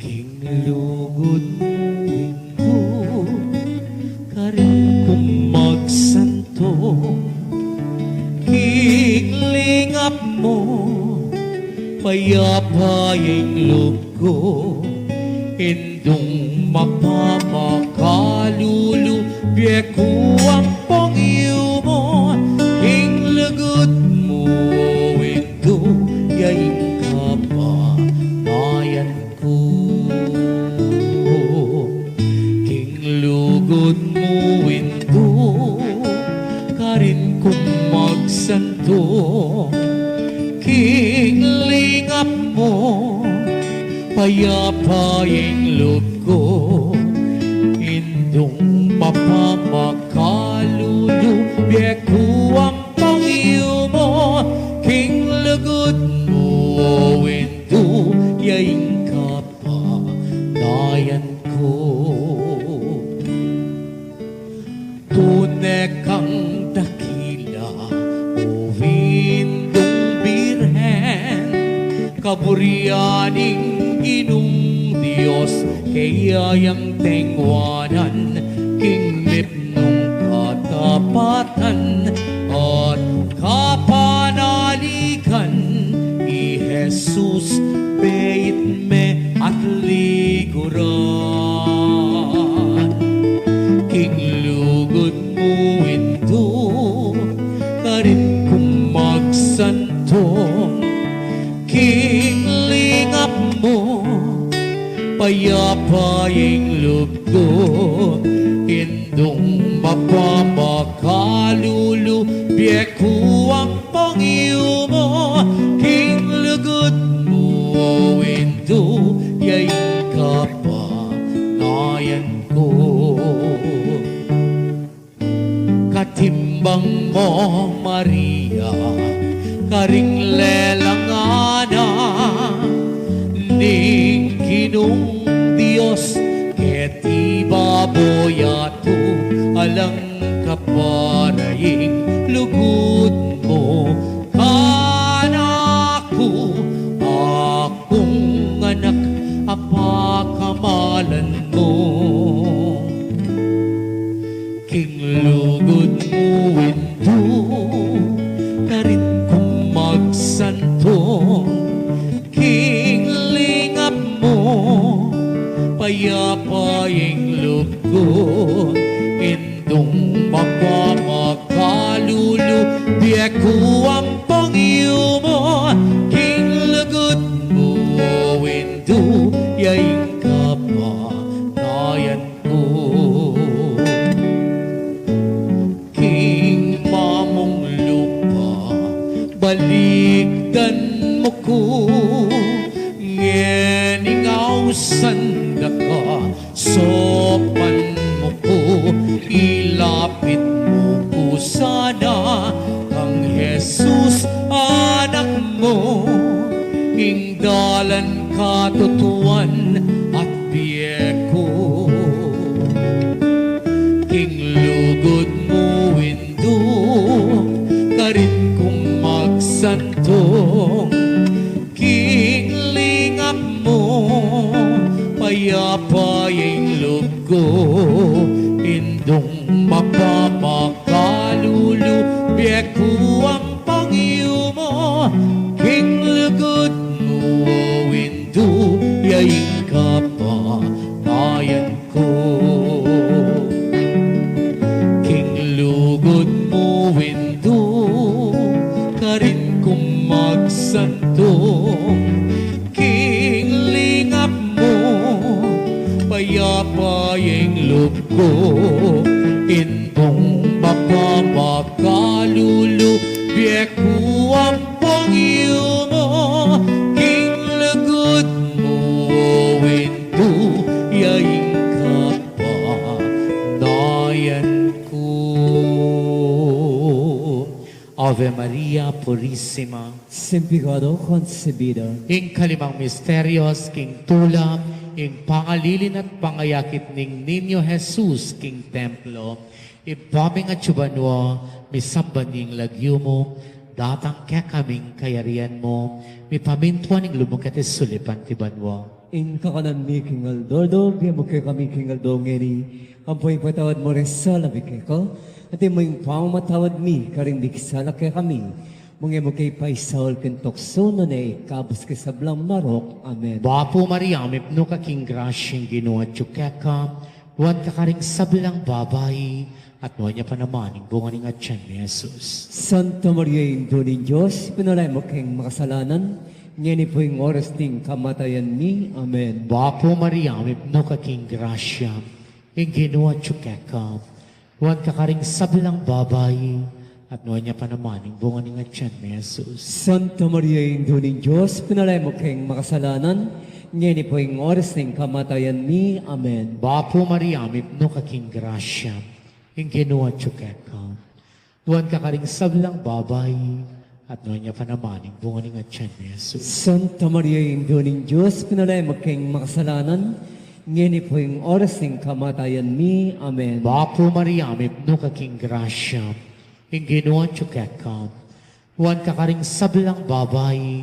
King lugud mu, Indu, karin kung magsanto. King lingap mu, payapa ya ing lub ku. Indung mapamakalulu, bie ku ampong yumu. King lugud mu, Indu, ya ing kapanayan ku. King lugud mu, Indu, karin kung magsanto. King lingap mu, payapa ya ing lub ku. Indung mapamakalulu, bie ku ampong yumu. King lugud mu, o Indu, ya ing kapanayan ku. Tune kang dakila, o Indung Birhen, kaburian ning Ginung Dios, keya yang tengwanan king mipnung katapatan at kapanaligan. I Jesus beit me at liguran. King lugud mu, Indu, karin kung magsanto. King lingap mu, payapa ya ing lub ku. Indung mapamakalulu, bie ku ampong yumu. King lugud mu, o Indu, ya ing kapanayan ku. Mo Maria, karing lelang anak ning Ginung Dios, keti babu yatu alang kapara ing lugud mu kanaku, akung anak a pakamalan mu. King lugud mu Indu, karin kung magsantung, king lingap mu payapa ing lub ku, Indung mapamakalulu, bie ku ampong yumu, king lugud mu Indu, ya ing kapanayan ku. King mamung lupa, balikdan mu ku, ngening ausan da ka, saupan mu ku, ilapit mu ku sana kang Jesus anak mu, ing dalan, katutuan at bie ku. King lugud mu Indu, karin kung magsantung, king lingap mu payapa ing lub ku, Indung mapamakalulu, bie ku ampong yumu, king lugud mu Indu, ya ing kapanayan ku. King lugud mu Indu, karin kung magsantung, king lingap mu payapa ing lub ku, Indung mapamakalulu, bie ku ampong yumu, king lugud mu Indu, ya ing kapanayan ku. Ave Maria Purisima. Sin pecado concebida. Ing kalimang misterios king tula, ing pangalilin at pangayakit ning Niño Jesus king templo. Ibpa mi atsu ka banua, misamban ya ing lagyu mu, datang kekami ing kayarian mu, mipamintuan ing lub mu keti sulip anti banua. Ing kakanan mi king aldo-aldo, ibie mu kekami king aldo ngeni, ampo ipatawad mu ring sala mi keka, anti ing pamamatawad mi karing mikasala kekami. Manga e mu ke paisaul king tuksu, nune ikabus king sablang marok. Amen. Bapu Maria, mipnu ka king grasya, ing Ginu atsu keka, nuan ka karing sablang babai, at nuan ya pa naman ing bunga ning atyan mu, i Jesus. Santa Maria, Indu ning Dios, ipinalaya mu keng makasalanan, ngeni ampo ing oras ning kamatayan mi. Amen. Bapu Maria, mipnu ka king grasya, ing Ginu atsu keka, nuan ka karing sablang babai, at nuan ya pa naman ing bunga ning atyan mu, i Jesus. Santa Maria, Indu ning Dios, ipinalaya mu keng makasalanan, ngeni ampo ing oras ning kamatayan mi. Amen. Bapu Maria, mipnu ka king grasya, ing Ginu atsu keka, nuan ka karing sablang babai, at nuan ya pa naman ing bunga ning atyan mu, i Jesus. Santa Maria, Indu ning Dios, ipinalaya mu keng makasalanan, ngeni ampo ing oras ning kamatayan mi. Amen. Bapu Maria, mipnu ka king grasya, ing Ginu atsu keka, nuan ka karing sablang babai,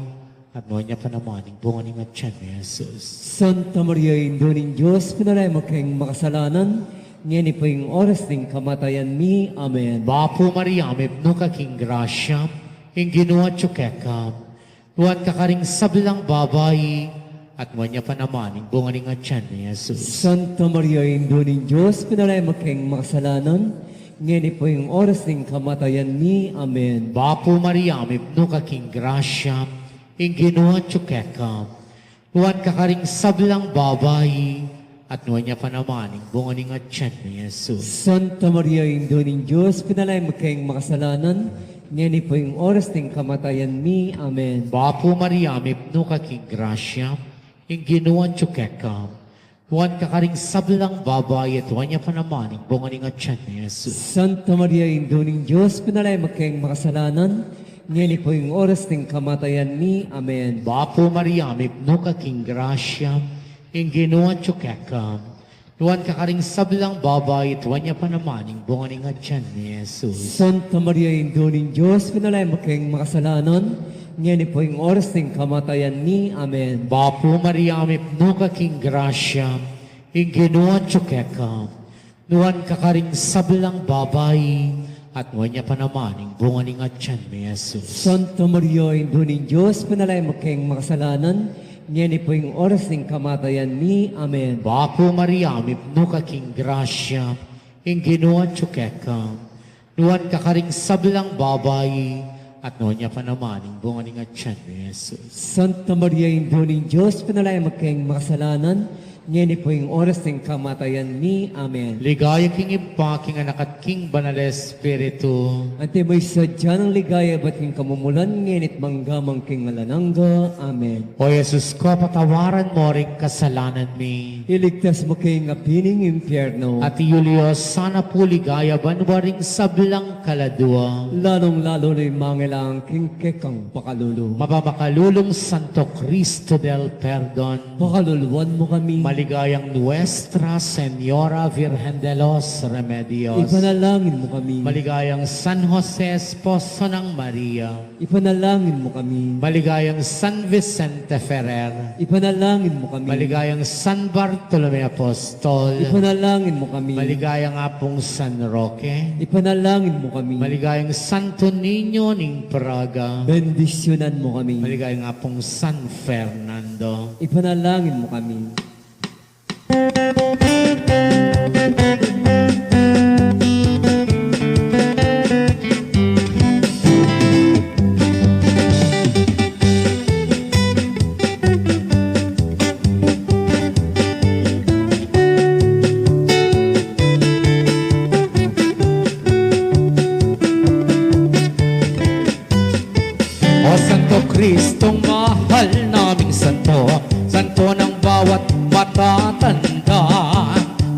at nuan ya pa naman ing bunga ning atyan mu, i Jesus. Santa Maria, Indu ning Dios, ipinalaya mu keng makasalanan, ngeni ampo ing oras ning kamatayan mi. Amen. Bapu Maria, mipnu ka king grasya, ing Ginu atsu keka, nuan ka karing sablang babai, at nuan ya pa naman ing bunga ning atyan mu, i Jesus. Santa Maria, Indu ning Dios, ipinalaya mu keng makasalanan, ngeni ampo ing oras ning kamatayan mi. Amen. Bapu Maria, mipnu ka king grasya, ing Ginu atsu keka, nuan ka karing sablang babai, at nuan ya pa naman ing bunga ning atyan mu, i Jesus. Santa Maria, Indu ning Dios, ipinalaya mu keng makasalanan, ngeni ampo ing oras ning kamatayan mi. Amen. Bapu Maria, mipnu ka king grasya, ing Ginu atsu keka, Nuan ka karing sablang babai, at nuan ya pa naman ing bunga ning atian mu, i Jesus. Santa Maria, Indu ning Dios, ipanalangin mu keng makasalanan, ngeni pu ing oras ning kamatayan mi. Amen. Bapu Maria, mipnu ka king grasya, ing Ginu atyu keka. Nuan ka karing sablang babai, at nuan ya pa naman ing bunga ning atian mu, i Jesus. Santa Maria, Indu ning Dios, ipanalangin mu keng makasalanan, ngeni pu ing oras ning kamatayan mi. Amen. Bapu Maria, mipnu ka king grasya, ing Ginu atyu keka. Nuan ka karing sablang babai, at nuan ya pa naman ing bunga ning atian mu, i Jesus. Santa Maria, Indu ning Dios, ipanalangin mu keng makasalanan, ngeni pu ing oras ning kamatayan mi. Amen. Bapu Maria, mipnu ka king grasya, ing Ginu atyu keka. Nuan ka karing sablang babai, at nuan ya pa naman ing bunga ning atian mu, i Jesus. Santa Maria, Indu ning Dios, ipanalangin mu keng makasalanan, ngeni pu ing oras ning kamatayan mi. Amen. Ligaya king Ibpa, king Anak, at king Banal a Espiritu. Antimo ing sadya nang ligaya ibat king kamumulan, ngeni at mangga man king alang angga. Amen. O Jesus ku, patawaran mu ring kasalanan mi. Iligtas mu kami king api ning impyerno. At iyuli mu sana pu king ligaya banua ring sablang kaladua, lalung-lalu na ing mangailangan king kekang pakalulu. Mapamakalulung Santo Cristo del Perdon, pakaluluan mu kami. Maligayang Nuestra Señora Virgen de los Remedios, ipanalangin mu kami. Maligayang San Jose, esposo nang Maria, ipanalangin mu kami. Maligayang San Vicente Ferrer, ipanalangin mu kami. Maligayang San Bartolome Apostol, ipanalangin mu kami. Maligayang Apung San Roque, ipanalangin mu kami. Maligayang Santo Niño ning Praga, bendisyunan mu kami. Maligayang Apung San Fernando, ipanalangin mu kami. O Santo Cristong mahal naming santo, santo ng bawat matatanda,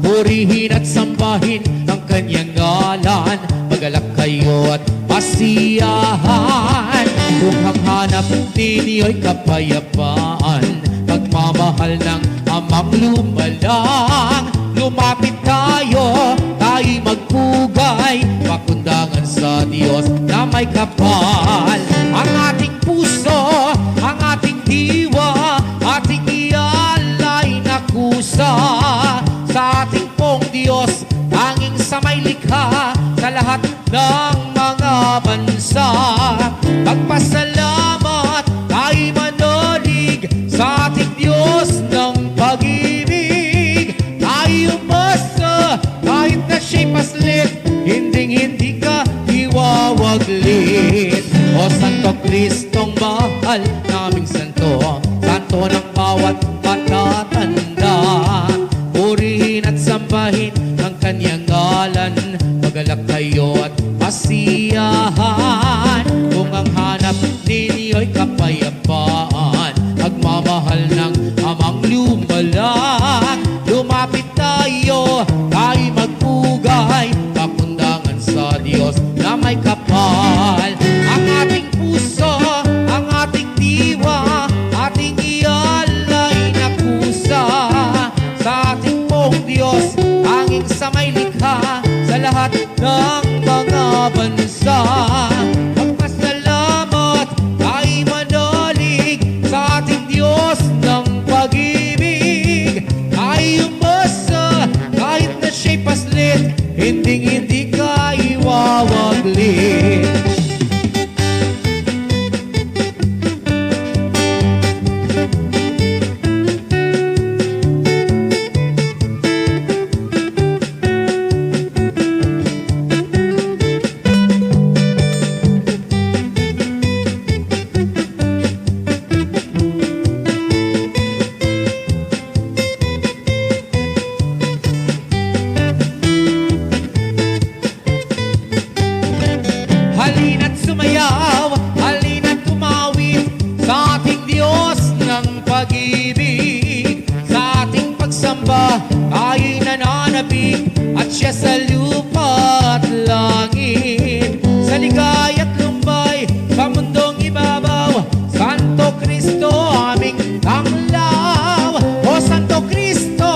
purihin at sambahin ang kanyang ngalan. Magalak kayo at masiyahan, kung ang hanap ninyo'y kapayapaan, pagmamahal ng Amang lumalang. Lumapit tayo, tayo'y magpugay, pakundangan sa Diyos na may kapal. Ang ating puso, ang ating diwa, ating ialay na kusa sa ating pong Diyos, tanging sa may likha, sa lahat ng mga bansa. Magpasalamat, tayo'y manalig sa ating Diyos ng pag-ibig. Tayo'y umasa, kahit na siya'y paslit, hinding-hindi ka iwawaglit. O Santo Cristong mahal naming santo, santo ng bawat matatanda, purihin at sambahin ang kanyang ngalan. Magalak kayo at masiyahan, kung ang hanap ninyo'y kapayapaan, pagmamahal ng Amang lumalang. Lumapit tayo, tayo'y magpugay, pakundangan sa Diyos na may kapal. Ang ating puso, ang ating diwa, ating ialay na kusa sa ating pong Diyos, tanging sa may likha, sa lahat ng mga bansa. Magpasalamat, tayo'y manalig sa ating Diyos ng pag-ibig. Tayo'y umasa, kahit na siya'y paslit, hinding-hindi ka iwawaglit. At siya sa lupa't langit, sa ligaya't lumbay, sa mundong ibabaw, Santo Cristo, aming tanglaw. O Santo Cristo,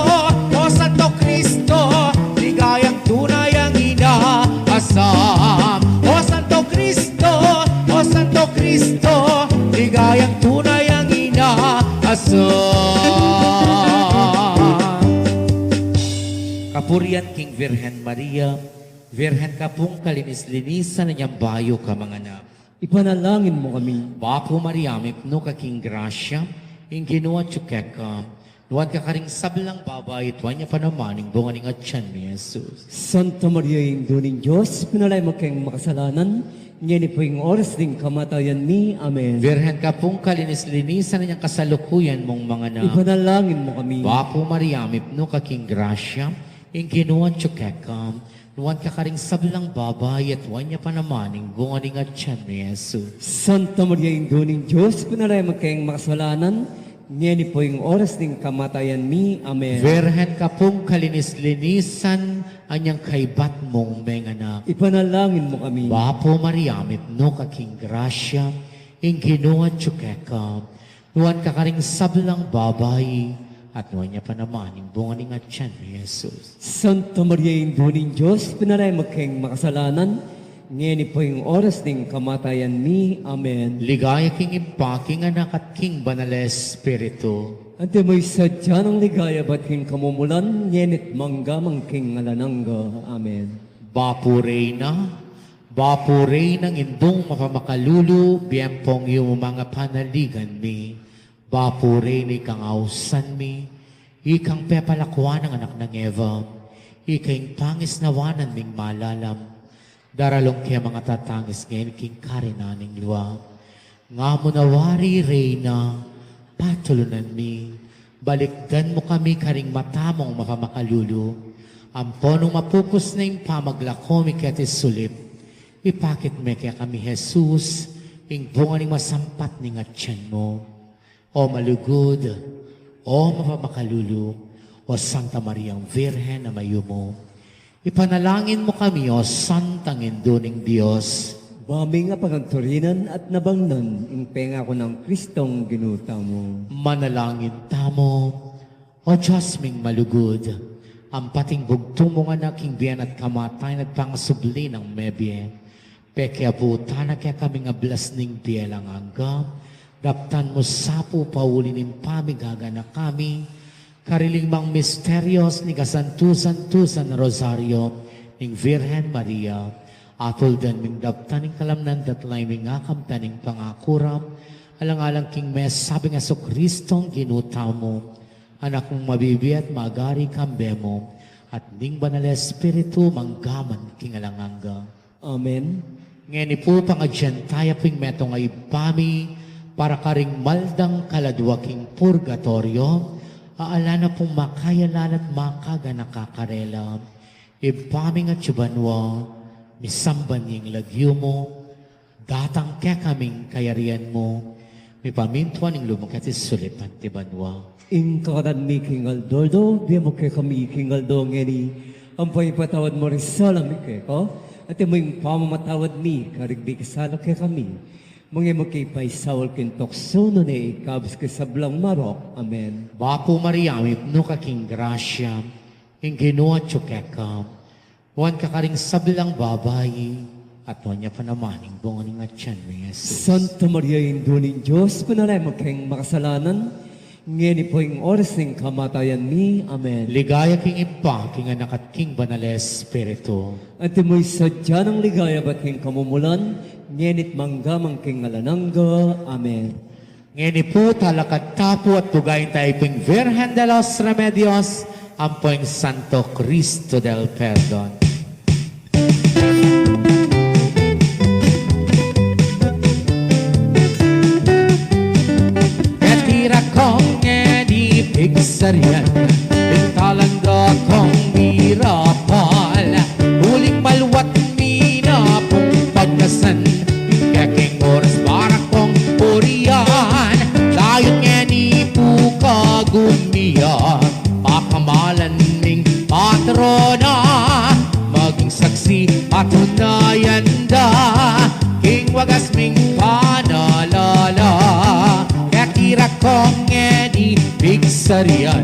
o Santo Cristo, ligayang tunay ang inaasam. O Santo Cristo, o Santo Cristo, ligayang tunay ang inaasam. Kapurian king Virgen Maria. Virgen ka pung kalinis-linisan, anyang bayu ka manganak. Ipanalangin mu kami. Bapu Maria, mipnu ka king grasya, ing Ginu atyu keka. Nuan ka karing sablang babai, at nuan ya pa naman ing bunga ning atyan mu, i Jesus. Santa Maria, Indu ning Dios, ipanalangin mu keng makasalanan, ngeni pu ing oras ning kamatayan mi. Amen. Virgen ka pung kalinis-linisan, anyang kasalukuyan mung manganak. Ipanalangin mu kami. Bapu Maria, mipnu ka king grasya, ing Ginu atyu keka. Nuan ka karing sablang babai, at nuan ya pa naman ing bunga ning atyan mu, i Jesus. Santa Maria, Indu ning Dios, ipanalangin mu keng makasalanan, ngeni pu ing oras ning kamatayan mi. Amen. Virgen ka pung kalinis-linisan, anyang kaybat mung menganak. Ipanalangin mu kami. Bapu Maria, mipnu ka king grasya, ing Ginu atyu keka. Nuan ka karing sablang babai, at nuan ya pa naman ing bunga ning atyan mu, i Jesus. Santa Maria, Indu ning Dios, ipanalangin mu keng makasalanan, ngeni pu ing oras ning kamatayan mi. Amen. Ligaya king Ibpa, king Anak, at king Banal a Espiritu. Antimo ing sadya nang ligaya ibat king kamumulan, ngeni't mangga man king alang angga. Amen. Bapu Reyna, Bapu Reynang Indung mapamakalulu, bie ampong yumu ing panaligan mi. Bapu Reyna, ikang ausan mi, ikang pepalakuan nang anak nang Eva, ika ing pangisnawanan ming malalam, daralung ke ing matatangis ngeni king karinan ning lua. Nga mu na wari, Reyna, patulunan mi, balikdan mu kami karing mata mung mapamakalulu, ampon nung mapupus na ing pamaglako mi keti sulip, ipakit me kekami i Jesus, ing bunga ning masampat ning atyan mu. O malugud, o mapamakalulu, o Santa Mariang Virgen a mayumu, ipanalangin mu kami, o Santang Indu ning Dios. Ba ming apagtuturinan at nabangnan ing pengaku nang Kristong Ginu tamu. Manalangin tamu. O Dios ming malugud, ampon ing bugtung mung Anak, king bie na at kamatayan at pangasubli nang mebie, pekiabutan na kekami ing ablas ning bie alang angga, daptan mu sa pu pauli ning pamigaganaka mi karing limang misterios ning kasantu-santusan a Rosario ning Virgen Maria. Atuldan ming daptan ing kalamnan datlain ming akamtan ing pangaku ra, alang-alang king mesabi nang Jesukristong Ginu tamu, Anak mung mabibie at magari kambe mu, at ning Banal a Espiritu, mangga man king alang angga. Amen. Ngeni pu, pangadyan taya pu ing metung a Ibpa mi para karing mal dang kaladua king purgatoryo, a ala na pung makayalala at makaganaka karela. Ibpa mi a atsu ka banua, misamban ya ing lagyu mu, datang kekami ing kayarian mu, mipamintuan ing lub mu keti sulip anti banua. Ing kakanan mi king aldo-aldo, ibie mu kekami king aldo ngeni, ampon ipatawad mu ring sala mi keka, anti ing pamamatawad mi karing mikasala kekami. Manga e mu ke paisaul king tuksu, nune ikabus ke king sablang marok. Amen. Bapu Maria, mipnu ka king grasya, ing Ginu atsu keka. Nuan ka karing sablang babai, at nuan ya pa naman ing bunga ning atyan mu, i Jesus. Santa Maria, Indu ning Dios, ipanalangin mu keng makasalanan, ngeni pu ing oras ning kamatayan mi. Amen. Ligaya king Ibpa, king Anak, at king Banal a Espiritu. Antimo ing sadya nang ligaya ibat king kamumulan, ngeni't mangga man king alang angga. Amen. Ngeni pu, talakad ta pu at dugain taya pu ing Virgen de los Remedios, ampo ing Santo Cristo del Perdon. Keti ra kong ngeni pigsarian, ing talanda kong mirapal, uling maluat mi na pung pagnasan, keking oras para kong purian, dayun ngeni pu kagum ya, pakamalan ning Patrona, maging saksi, patunayan da king wagas ming panalala. Ketira kong ngeni pigsarian,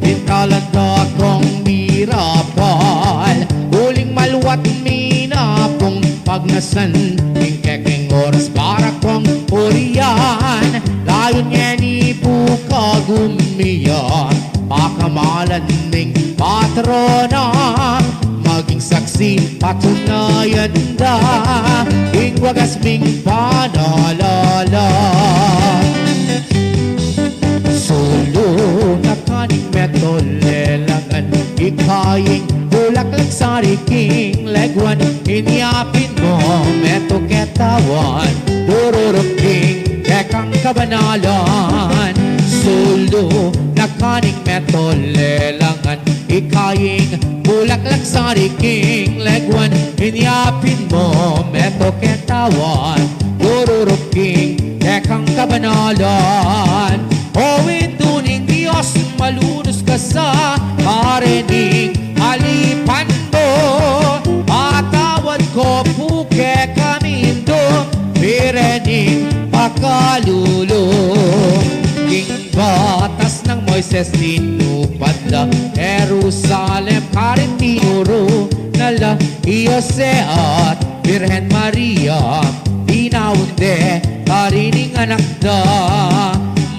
pintalan da kong mirapal, uling maluat minapung pagnasan king keking oras para kong purian. Layun ngeni pu kagum ya, pakamalan ming patrona, maging saksi, patunayan da ing wagas ming panalala. Sulu na kaning meto lelangan, ika ing bulaklak sari king leguan, inya pin mo meto ketawan, dururup king kekang kabanalan. Sulu na kaning meto lelangan, ika ing bulaklak sari king leguan, inya pin mo meto ketawan, dururup king kekang kabanalan. O Indu ning Dios, malunus ka sa karening alipan mu, patawad ko pu kekami Indu, bire ning pakalulu. King batas nang Moises tinupad la, Jerusalem karin tinuru na la, i Jose at Birhen Maria, dinaun de karin ing anak da.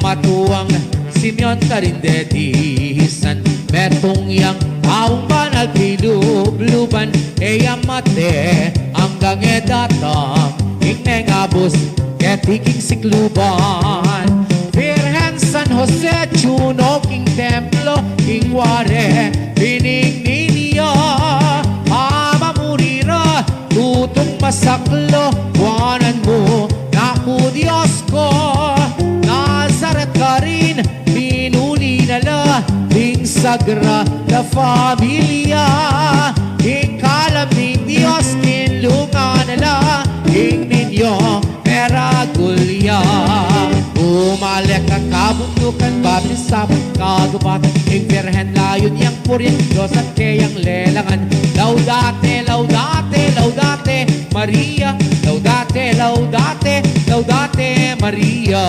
Matuang Simeon karin de dihisan, metung yang taung banal pilubluban, e ya mate anggang e datang ing mengabus keti king sikluban. Birhen San Jose, chuno king templo, king ware bining ninya, amamuri ra tutung masaklo, kuanan mu na ku Dios ko. Nazaret karin minuli na la ding Sagrada Familia, king kalam ning Dios kinlungan na la ing ninyong meragul ya. Umalik ka kabundukan, baptisamu kagubatan, ing Birhen layun yang purian, Dios at keyang lelangan. Laudate, laudate, laudate Maria, laudate, laudate, laudate Maria.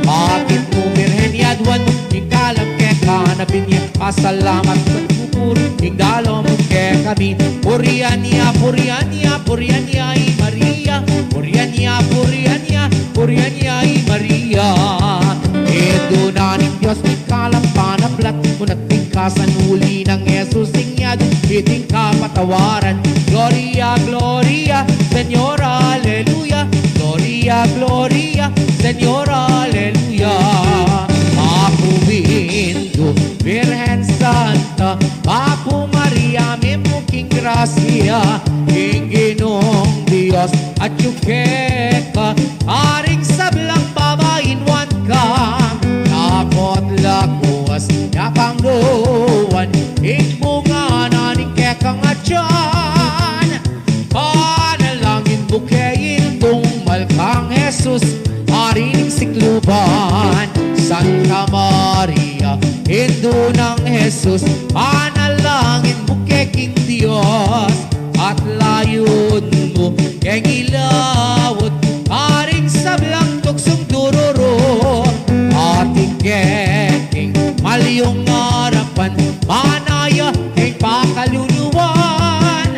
Akit mu Birhen, yaduan mu ing kalam keka na binie, pasalamat at pupuri ing dalan mu kekami. Purian ya, purian ya, purian ya i Maria. Purian ya, purian ya, purian ya i Maria. Indu na ning Dios, ing kalam panablat, muna't king kasanuli nang Jesus ing yatu, iting kapatawaran. Gloria, gloria, Señor, aleluya. Gloria, gloria, Señor, aleluya. Bapu Indu, Birhen Santa, Bapu Maria, mimmu king grasya, ing Ginung Dios atyu keka, karing sablang babain nuan ka, dapot lakuas ya pangguan, ing bunga na ning kekang atian. Panalangin mu ke Indung Malkang Jesus, ari ning sikluban. Santa Maria, Indu nang Jesus, panalangin mu ke king Dios, at layun mu keng ilaut karing sablang tuksung dururu. Atin ke king malyung arapan, manaya keng pakaluluan,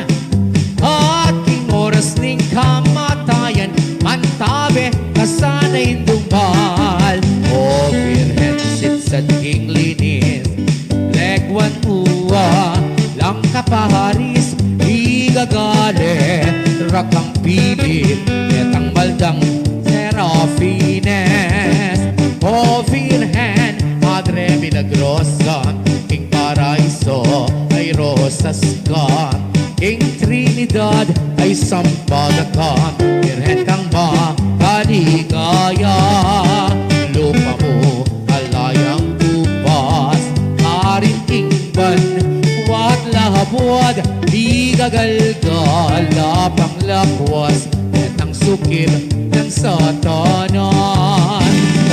at king oras ning kamatayan, mantabe ka sana Indung Bal. O Birhen sipsat king linis, leguan mu alang kaparis, igagale ra kang pilit detang maldang serafines. O Birhen, Madre Milagrosa, king paraiso ay rosas ka, king Trinidad ay sampagat ka, Birhen kang makaligaya. Lupa mu ala yang kupas, karin king banwa't labuad, igagalgal la pang lakuas detang sukib nang Satanas.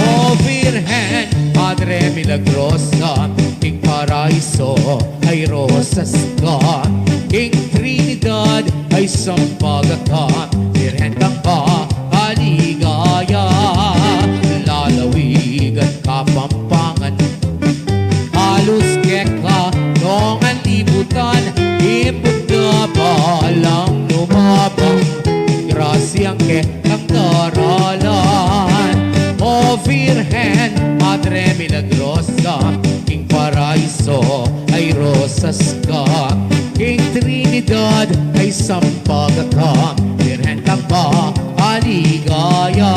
O Birhen, Madre Milagrosa, king Paraiso ay rosas ka, king Trinidad ay sampaga ka, Birhen tang maaligaya, lalawigan Kapampangan. Halus keka nong alibutan, ing Buda balang lumabang, grasyang kekang daralan. O Virgen, Madre Milagrosa, king Paraiso ay rosas ka, king Trinidad ay sampaga ka, Birhen tang maaligaya.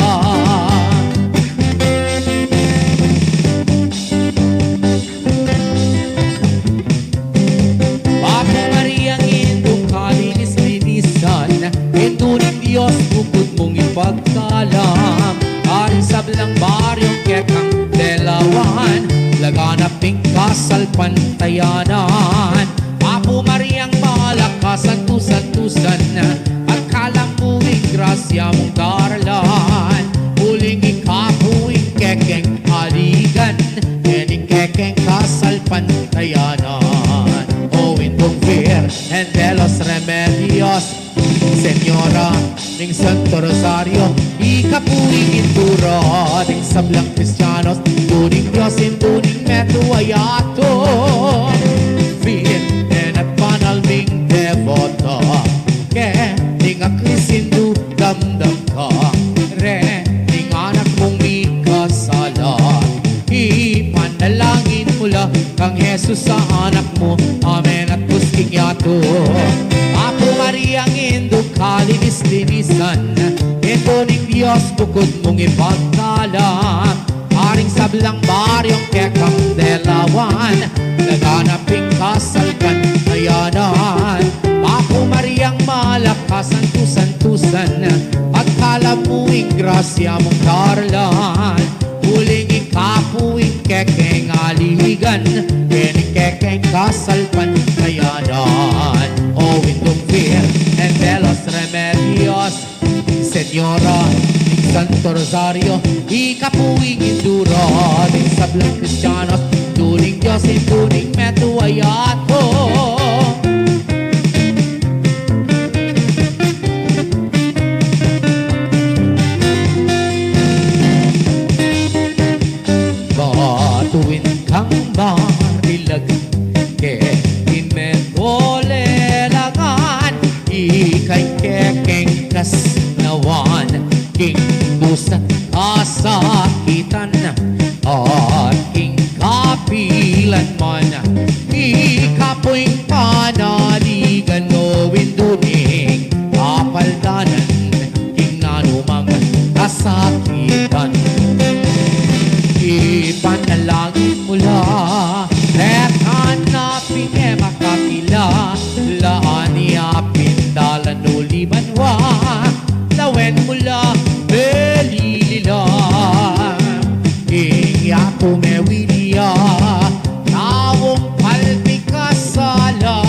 Bapu Mariang Indung kalinis-linisan, Indu ning Dios, bukud mung ipagtalam, Aring sablang baryung kekang delawan, laganap ing kasalpantayanan. Bapu Mariang mal a kasantu-santusan, at kalam mu ing grasya mung daralan, uling ikapu ing kekeng aligan, ngening kekeng kasalpantayanan. O Indung Virgen de los Remedios, Senyora ning Santo Rosario, ikapu ing indu ra ding sablang Kristianos, Indu ning Dios, Indu ning metung a yatu, Virgen at banal ming debota, kening aklis Indu damdam ka, rening anak mung mikasala, ipanalangin mu la kang Jesus a anak mu. Amen. At kusking yatu. Bapu Mariang Indu kalinis-linisan, Indu ning Dios, bukud mung ipagtalam, Aring sablang baryung kekang delawan, laganap ing kasalpantayanan. Bapu Mariang mal a kasantu-santusan, at kalam mu ing grasya mung daralan, uling ikapu ing kekeng aligan, ngening kekeng kasalpantayanan. O Indung Virgen de los Remedios, Senyora ning Santo Rosario, ikapu ing indu ra ding sablang Kristianos, Indu ning Dios, Indu ning metung a yatu, batuin kang marilag, kening metung a lelagan, ika ing kekeng kasnawan, king dusa kasakitan at king kapilan man, ikapu ing panaligan, o Indu ning kapaldanan, king nanumang kasakitan. Ipanalangin mu la, deta na pin e makakila, laan ya pin dalan uli banua, lawen mu la, melilila. Ing yatu mewili ya, taung palpikasala,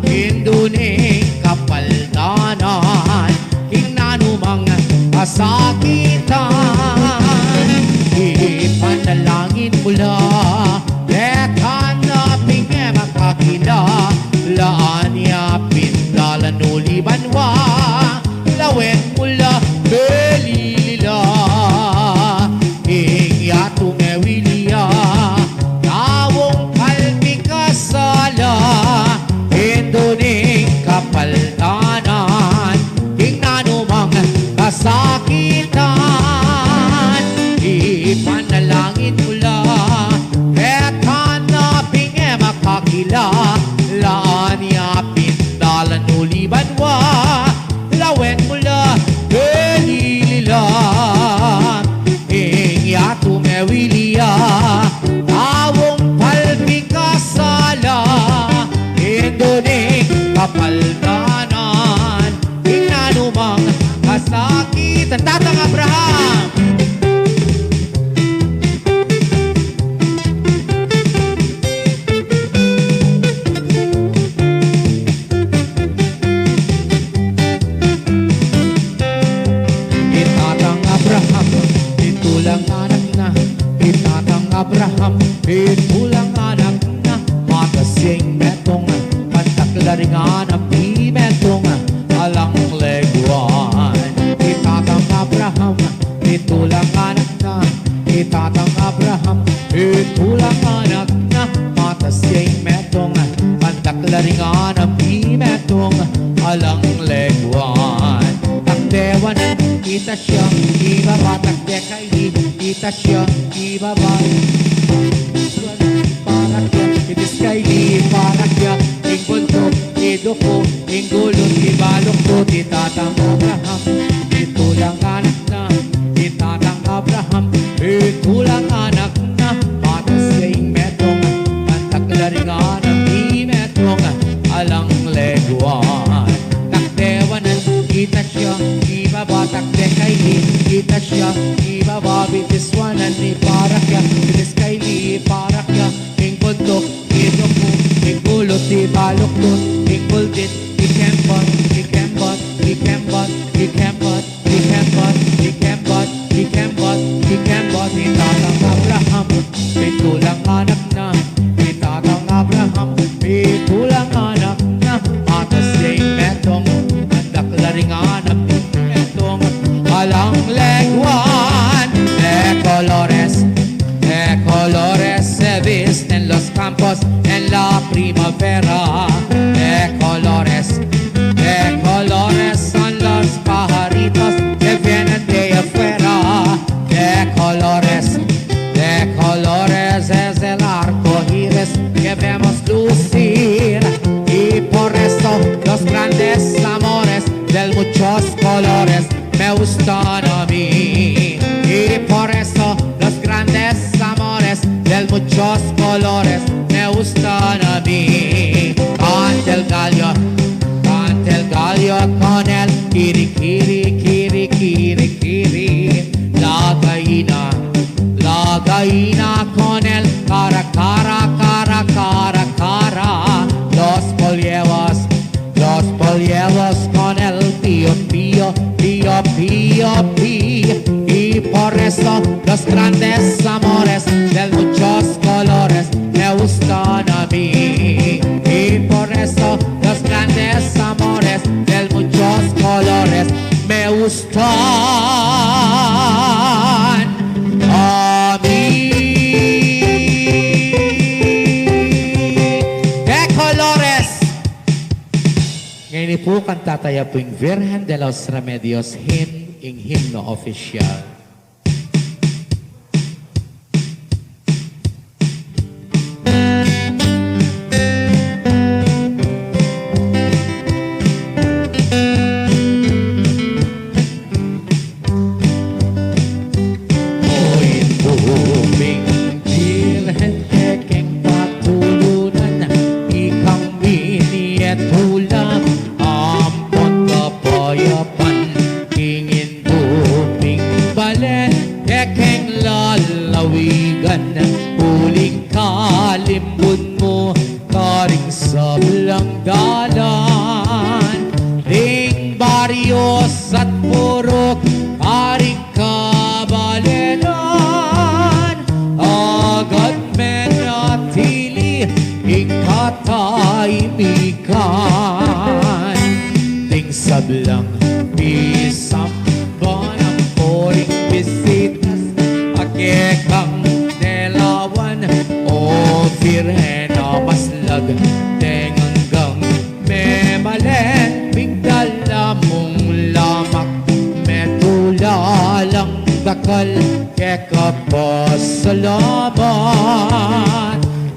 Indu ning kapaldanan, king nanumang kasakitan. Ipanalangin mu la, deta na pin e makakila, laan ya pin dalan uli banua, lawen mu la, melilila. Ing yatu mewili ya, taung palpikasala, Indu ning kapaldanan, king nanumang kasakitan. Ipanalangin mu la, deta na pin e makakila, laan ya pin dalan uli banua, lawen mu la, melilila. Ing yatu mewili ya, taung palpikasala, Indu ning kapaldanan, king nanumang kasakitan. Tatang Abraham. I Tatang Abraham, itulang anak na. I Tatang Abraham, Ring anak di metung alang leguan. I Tatang Abraham, mitula ing anak na. I Tatang Abraham, mitula ing anak na. Matas ya ing metung, pandak la ring anak di metung alang leguan. Takde wanan, itas ya, ibaba, takde kaili, itas ya, ibaba. Parakya, itas kaili, parakya, ing buntuk, iduku, ing gulut, ibaluktu, i Tatang Abraham, mitula ing anak na. I Tatang Abraham, mitula ing anak na. Matas ya ing metung, pandak la ring anak di metung alang leguan. Takde wanan, itas ya, ibaba, takde kaili, itas ya, ibaba, bitis wanan, iparakya, bitis kaili, iparakya, ing buntuk, iduku, ing gulut, ibaluktu, ing guldit, ikembat, ikembat, ikembat, ikembat, ikembat, ikembat, ikembat, ikembat, i Tatang Abraham, mitula ing anak na. I Tatang Abraham, mitula ing anak na. Matas ya ing metung, pandak la ring anak di metung alang leguan. De colores, de colores se visten los campos en la primavera. De colores, de colores son los pajaritos que vienen de afuera. De colores, de colores es el arco iris que vemos lucir. Y por eso los grandes amores de muchos colores me gustan a mí. Y por eso los grandes amores de muchos colores me gustan a mí. Canta el gallo, canta el gallo con el kiri, kiri, kiri, kiri, kiri. La gallina, la gallina con el cara, cara, cara, cara, cara. Los polluelos, los polluelos con el pío, pío, pío, pío, pío. Y por eso los grandes amores de muchos colores me gustan a mí. Y por eso los grandes amores de muchos colores me gustan a mí. De colores. Ngeni pu, kanta taya pu ing Virgen de los Remedios hin, ing himno oficial. O Indu ming Birhen, kekeng patulunan, ikang minietula, ampon kapayapan, king Indu ming balen, kekeng lalawigan, uling kalimbun mu, karing sablang dalan, ding baryos at purok, karing kabalenan, agad menatili ing katahimikan. Ding sablang pisamba nang poring bisitas, a kekang delawan, o Birhen a maslag, deng anggang memalen, migdala mung lamak, metula lang dakal, keka pasalamat.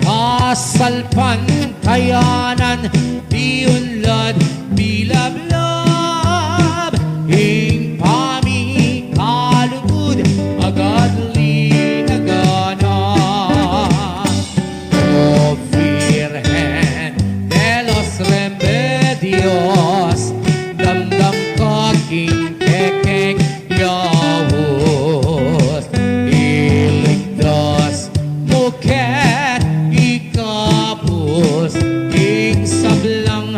Kasalpantayanan, miunlad, milablab, ing pamikalugud, agad linaganan. O Virgen de los Remedios, damdam ka king kekeng yaus, iligtas mu ke, ikabus ing sablang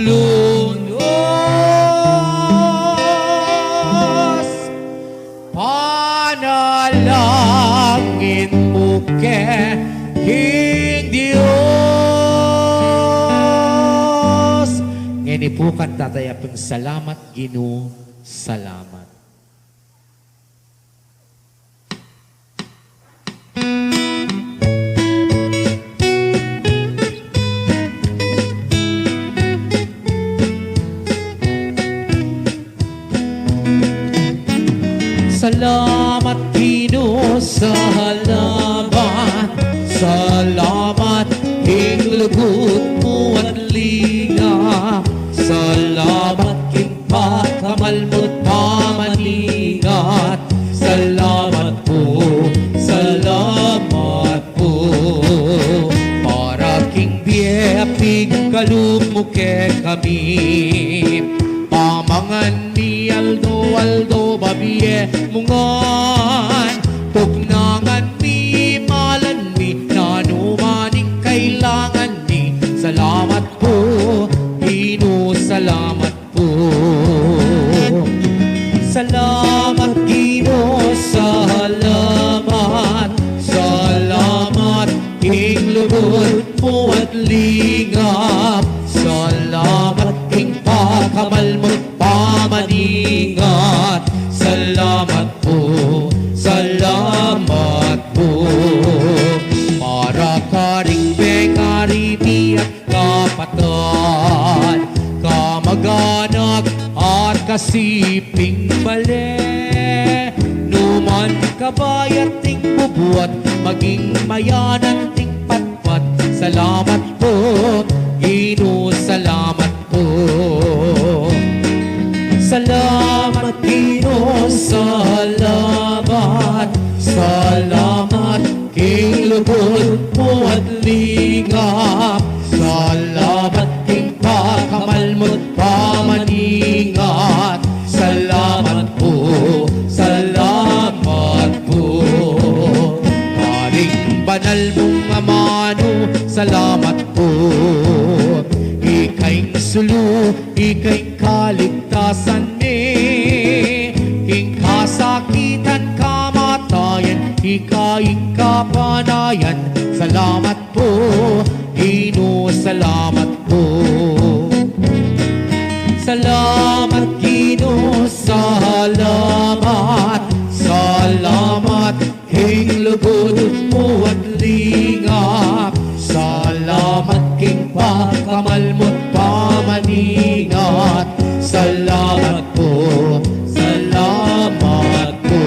Lunus, panalangin mu ke king Dios. Ngeni pu kanta taya pin Salamat Ginu, salamat. Salamat Ginu, salamat, salamat king lugud mu at lingap. Salamat king pakamal mu't pamaningat. Salamat pu, salamat pu. Para king bie a pigkalub mu kekami. Pamangan mi aldo-aldo, babie mu ngan. Tugnangan mi, malan mi, nanu man ing kailangan mi. Salamat pu, Ginu, salamat pu. Salamat Ginu, salamat, salamat king lugud mu at lingap. Salamat king pakamal mu't pamaningat. Salamat pu, salamat pu. Para karing pengari mi at kapatad, kamag-anak at kasiping bale. Numan kabayat ing bubuat, maging mayanan ing patpat. Salamat pu, Ginu, salamat pu. Salamat Ginu, salamat, salamat king lugud mu at lingap. Salamat king pakamal mu't pamaningat. Salamat pu, salamat pu. Karing banal mung amanu, salamat pu. Ika ing sulu, ika ing kaligtasan mi. King kasakitan, kamatayan, ika ing kapanayan. Salamat pu, Ginu, salamat pu. Salamat Ginu, salamat, salamat king lugud mu at lingap. Salamat king pakamal mu't pamaningat. Salamat pu, salamat pu.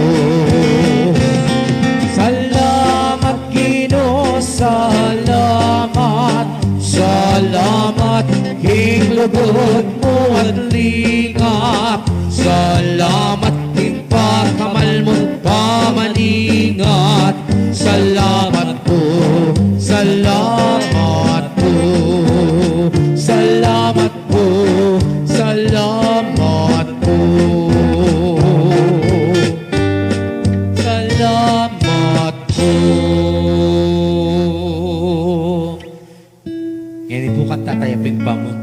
Salamat Ginu, salamat, salamat king lugud mu at lingap. Salamat king pakamal mu't pamaningat. Salamat pu, salamat pu, salamat pu, salamat pu, salamat pu. Ngeni pu kanta taya pin bangun.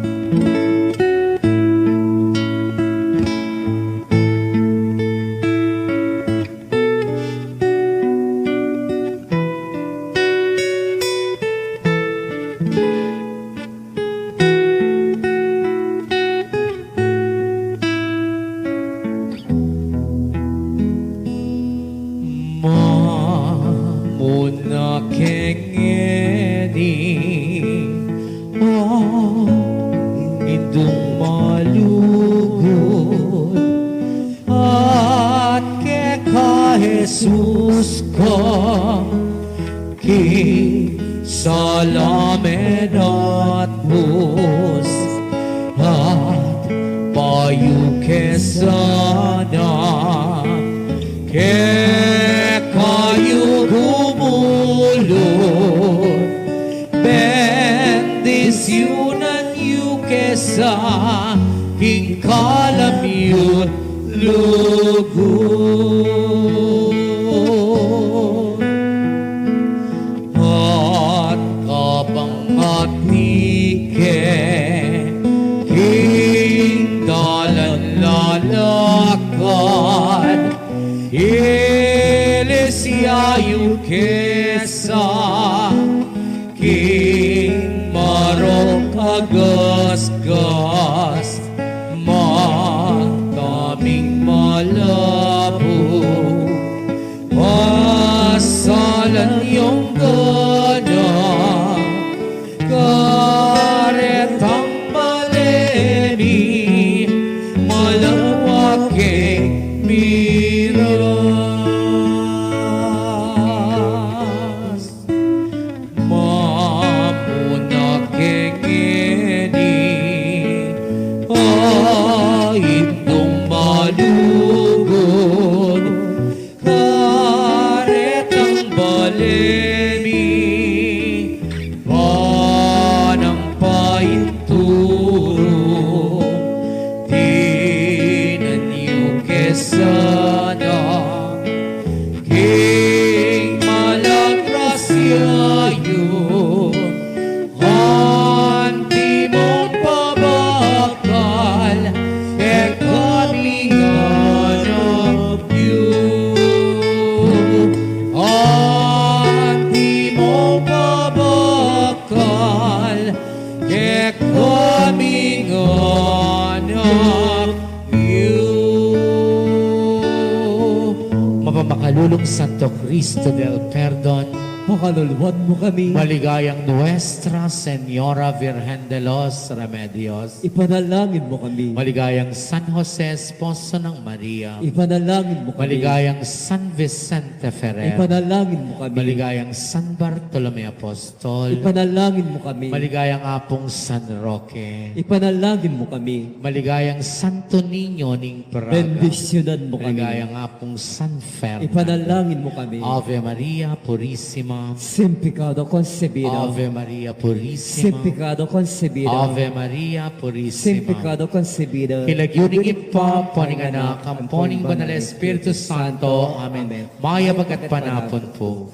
Mamuna ke ngeni, o Indung malugud, at keka Jesus ka, king sala menatbus, at payu ke sana, keka yu gumulud, bendisyunan yu ke sa king kalam yu't lugud. At kabang at mike, Kesa king marok a gasgas, mataming malabo, pasalan yung gana, karetang malemi, malawak king miras. Mamuna keng ngeni, a indung malugud, karetang balemi, banang painturung, dinan yu ke sana, king malagrasya yu, antimo pabakal kekami nganap yu. Antimo pabakal kekami nganap yu. Mapamakalulung Santo Cristo del Perdon, pakaluluan mu kami. Maligayang Nuestra Señora Virgen de los Remedios, ipanalangin mu kami. Maligayang San Jose, esposo ng Maria, ipanalangin mu kami. Maligayang San Vicente Ferrer, ipanalangin mu kami. Maligayang San Bartolome Apostol, ipanalangin mu kami. Maligayang Apung San Roque, ipanalangin mu kami. Maligayang Santo Niño ning Praga, bendisyunan mu kami. Maligayang Apung San Fernando, ipanalangin mu kami. Ave Maria Purisima, sin pecado concebido. Ave Maria Purisima, sin pecado concebido. Ave Maria Purisima, sin pecado concebido. King lagyu ning Ibpa, ampo ning Anak, ampo ning Banal Espiritu Santo. Amen. Mayap a gatpanapun pu.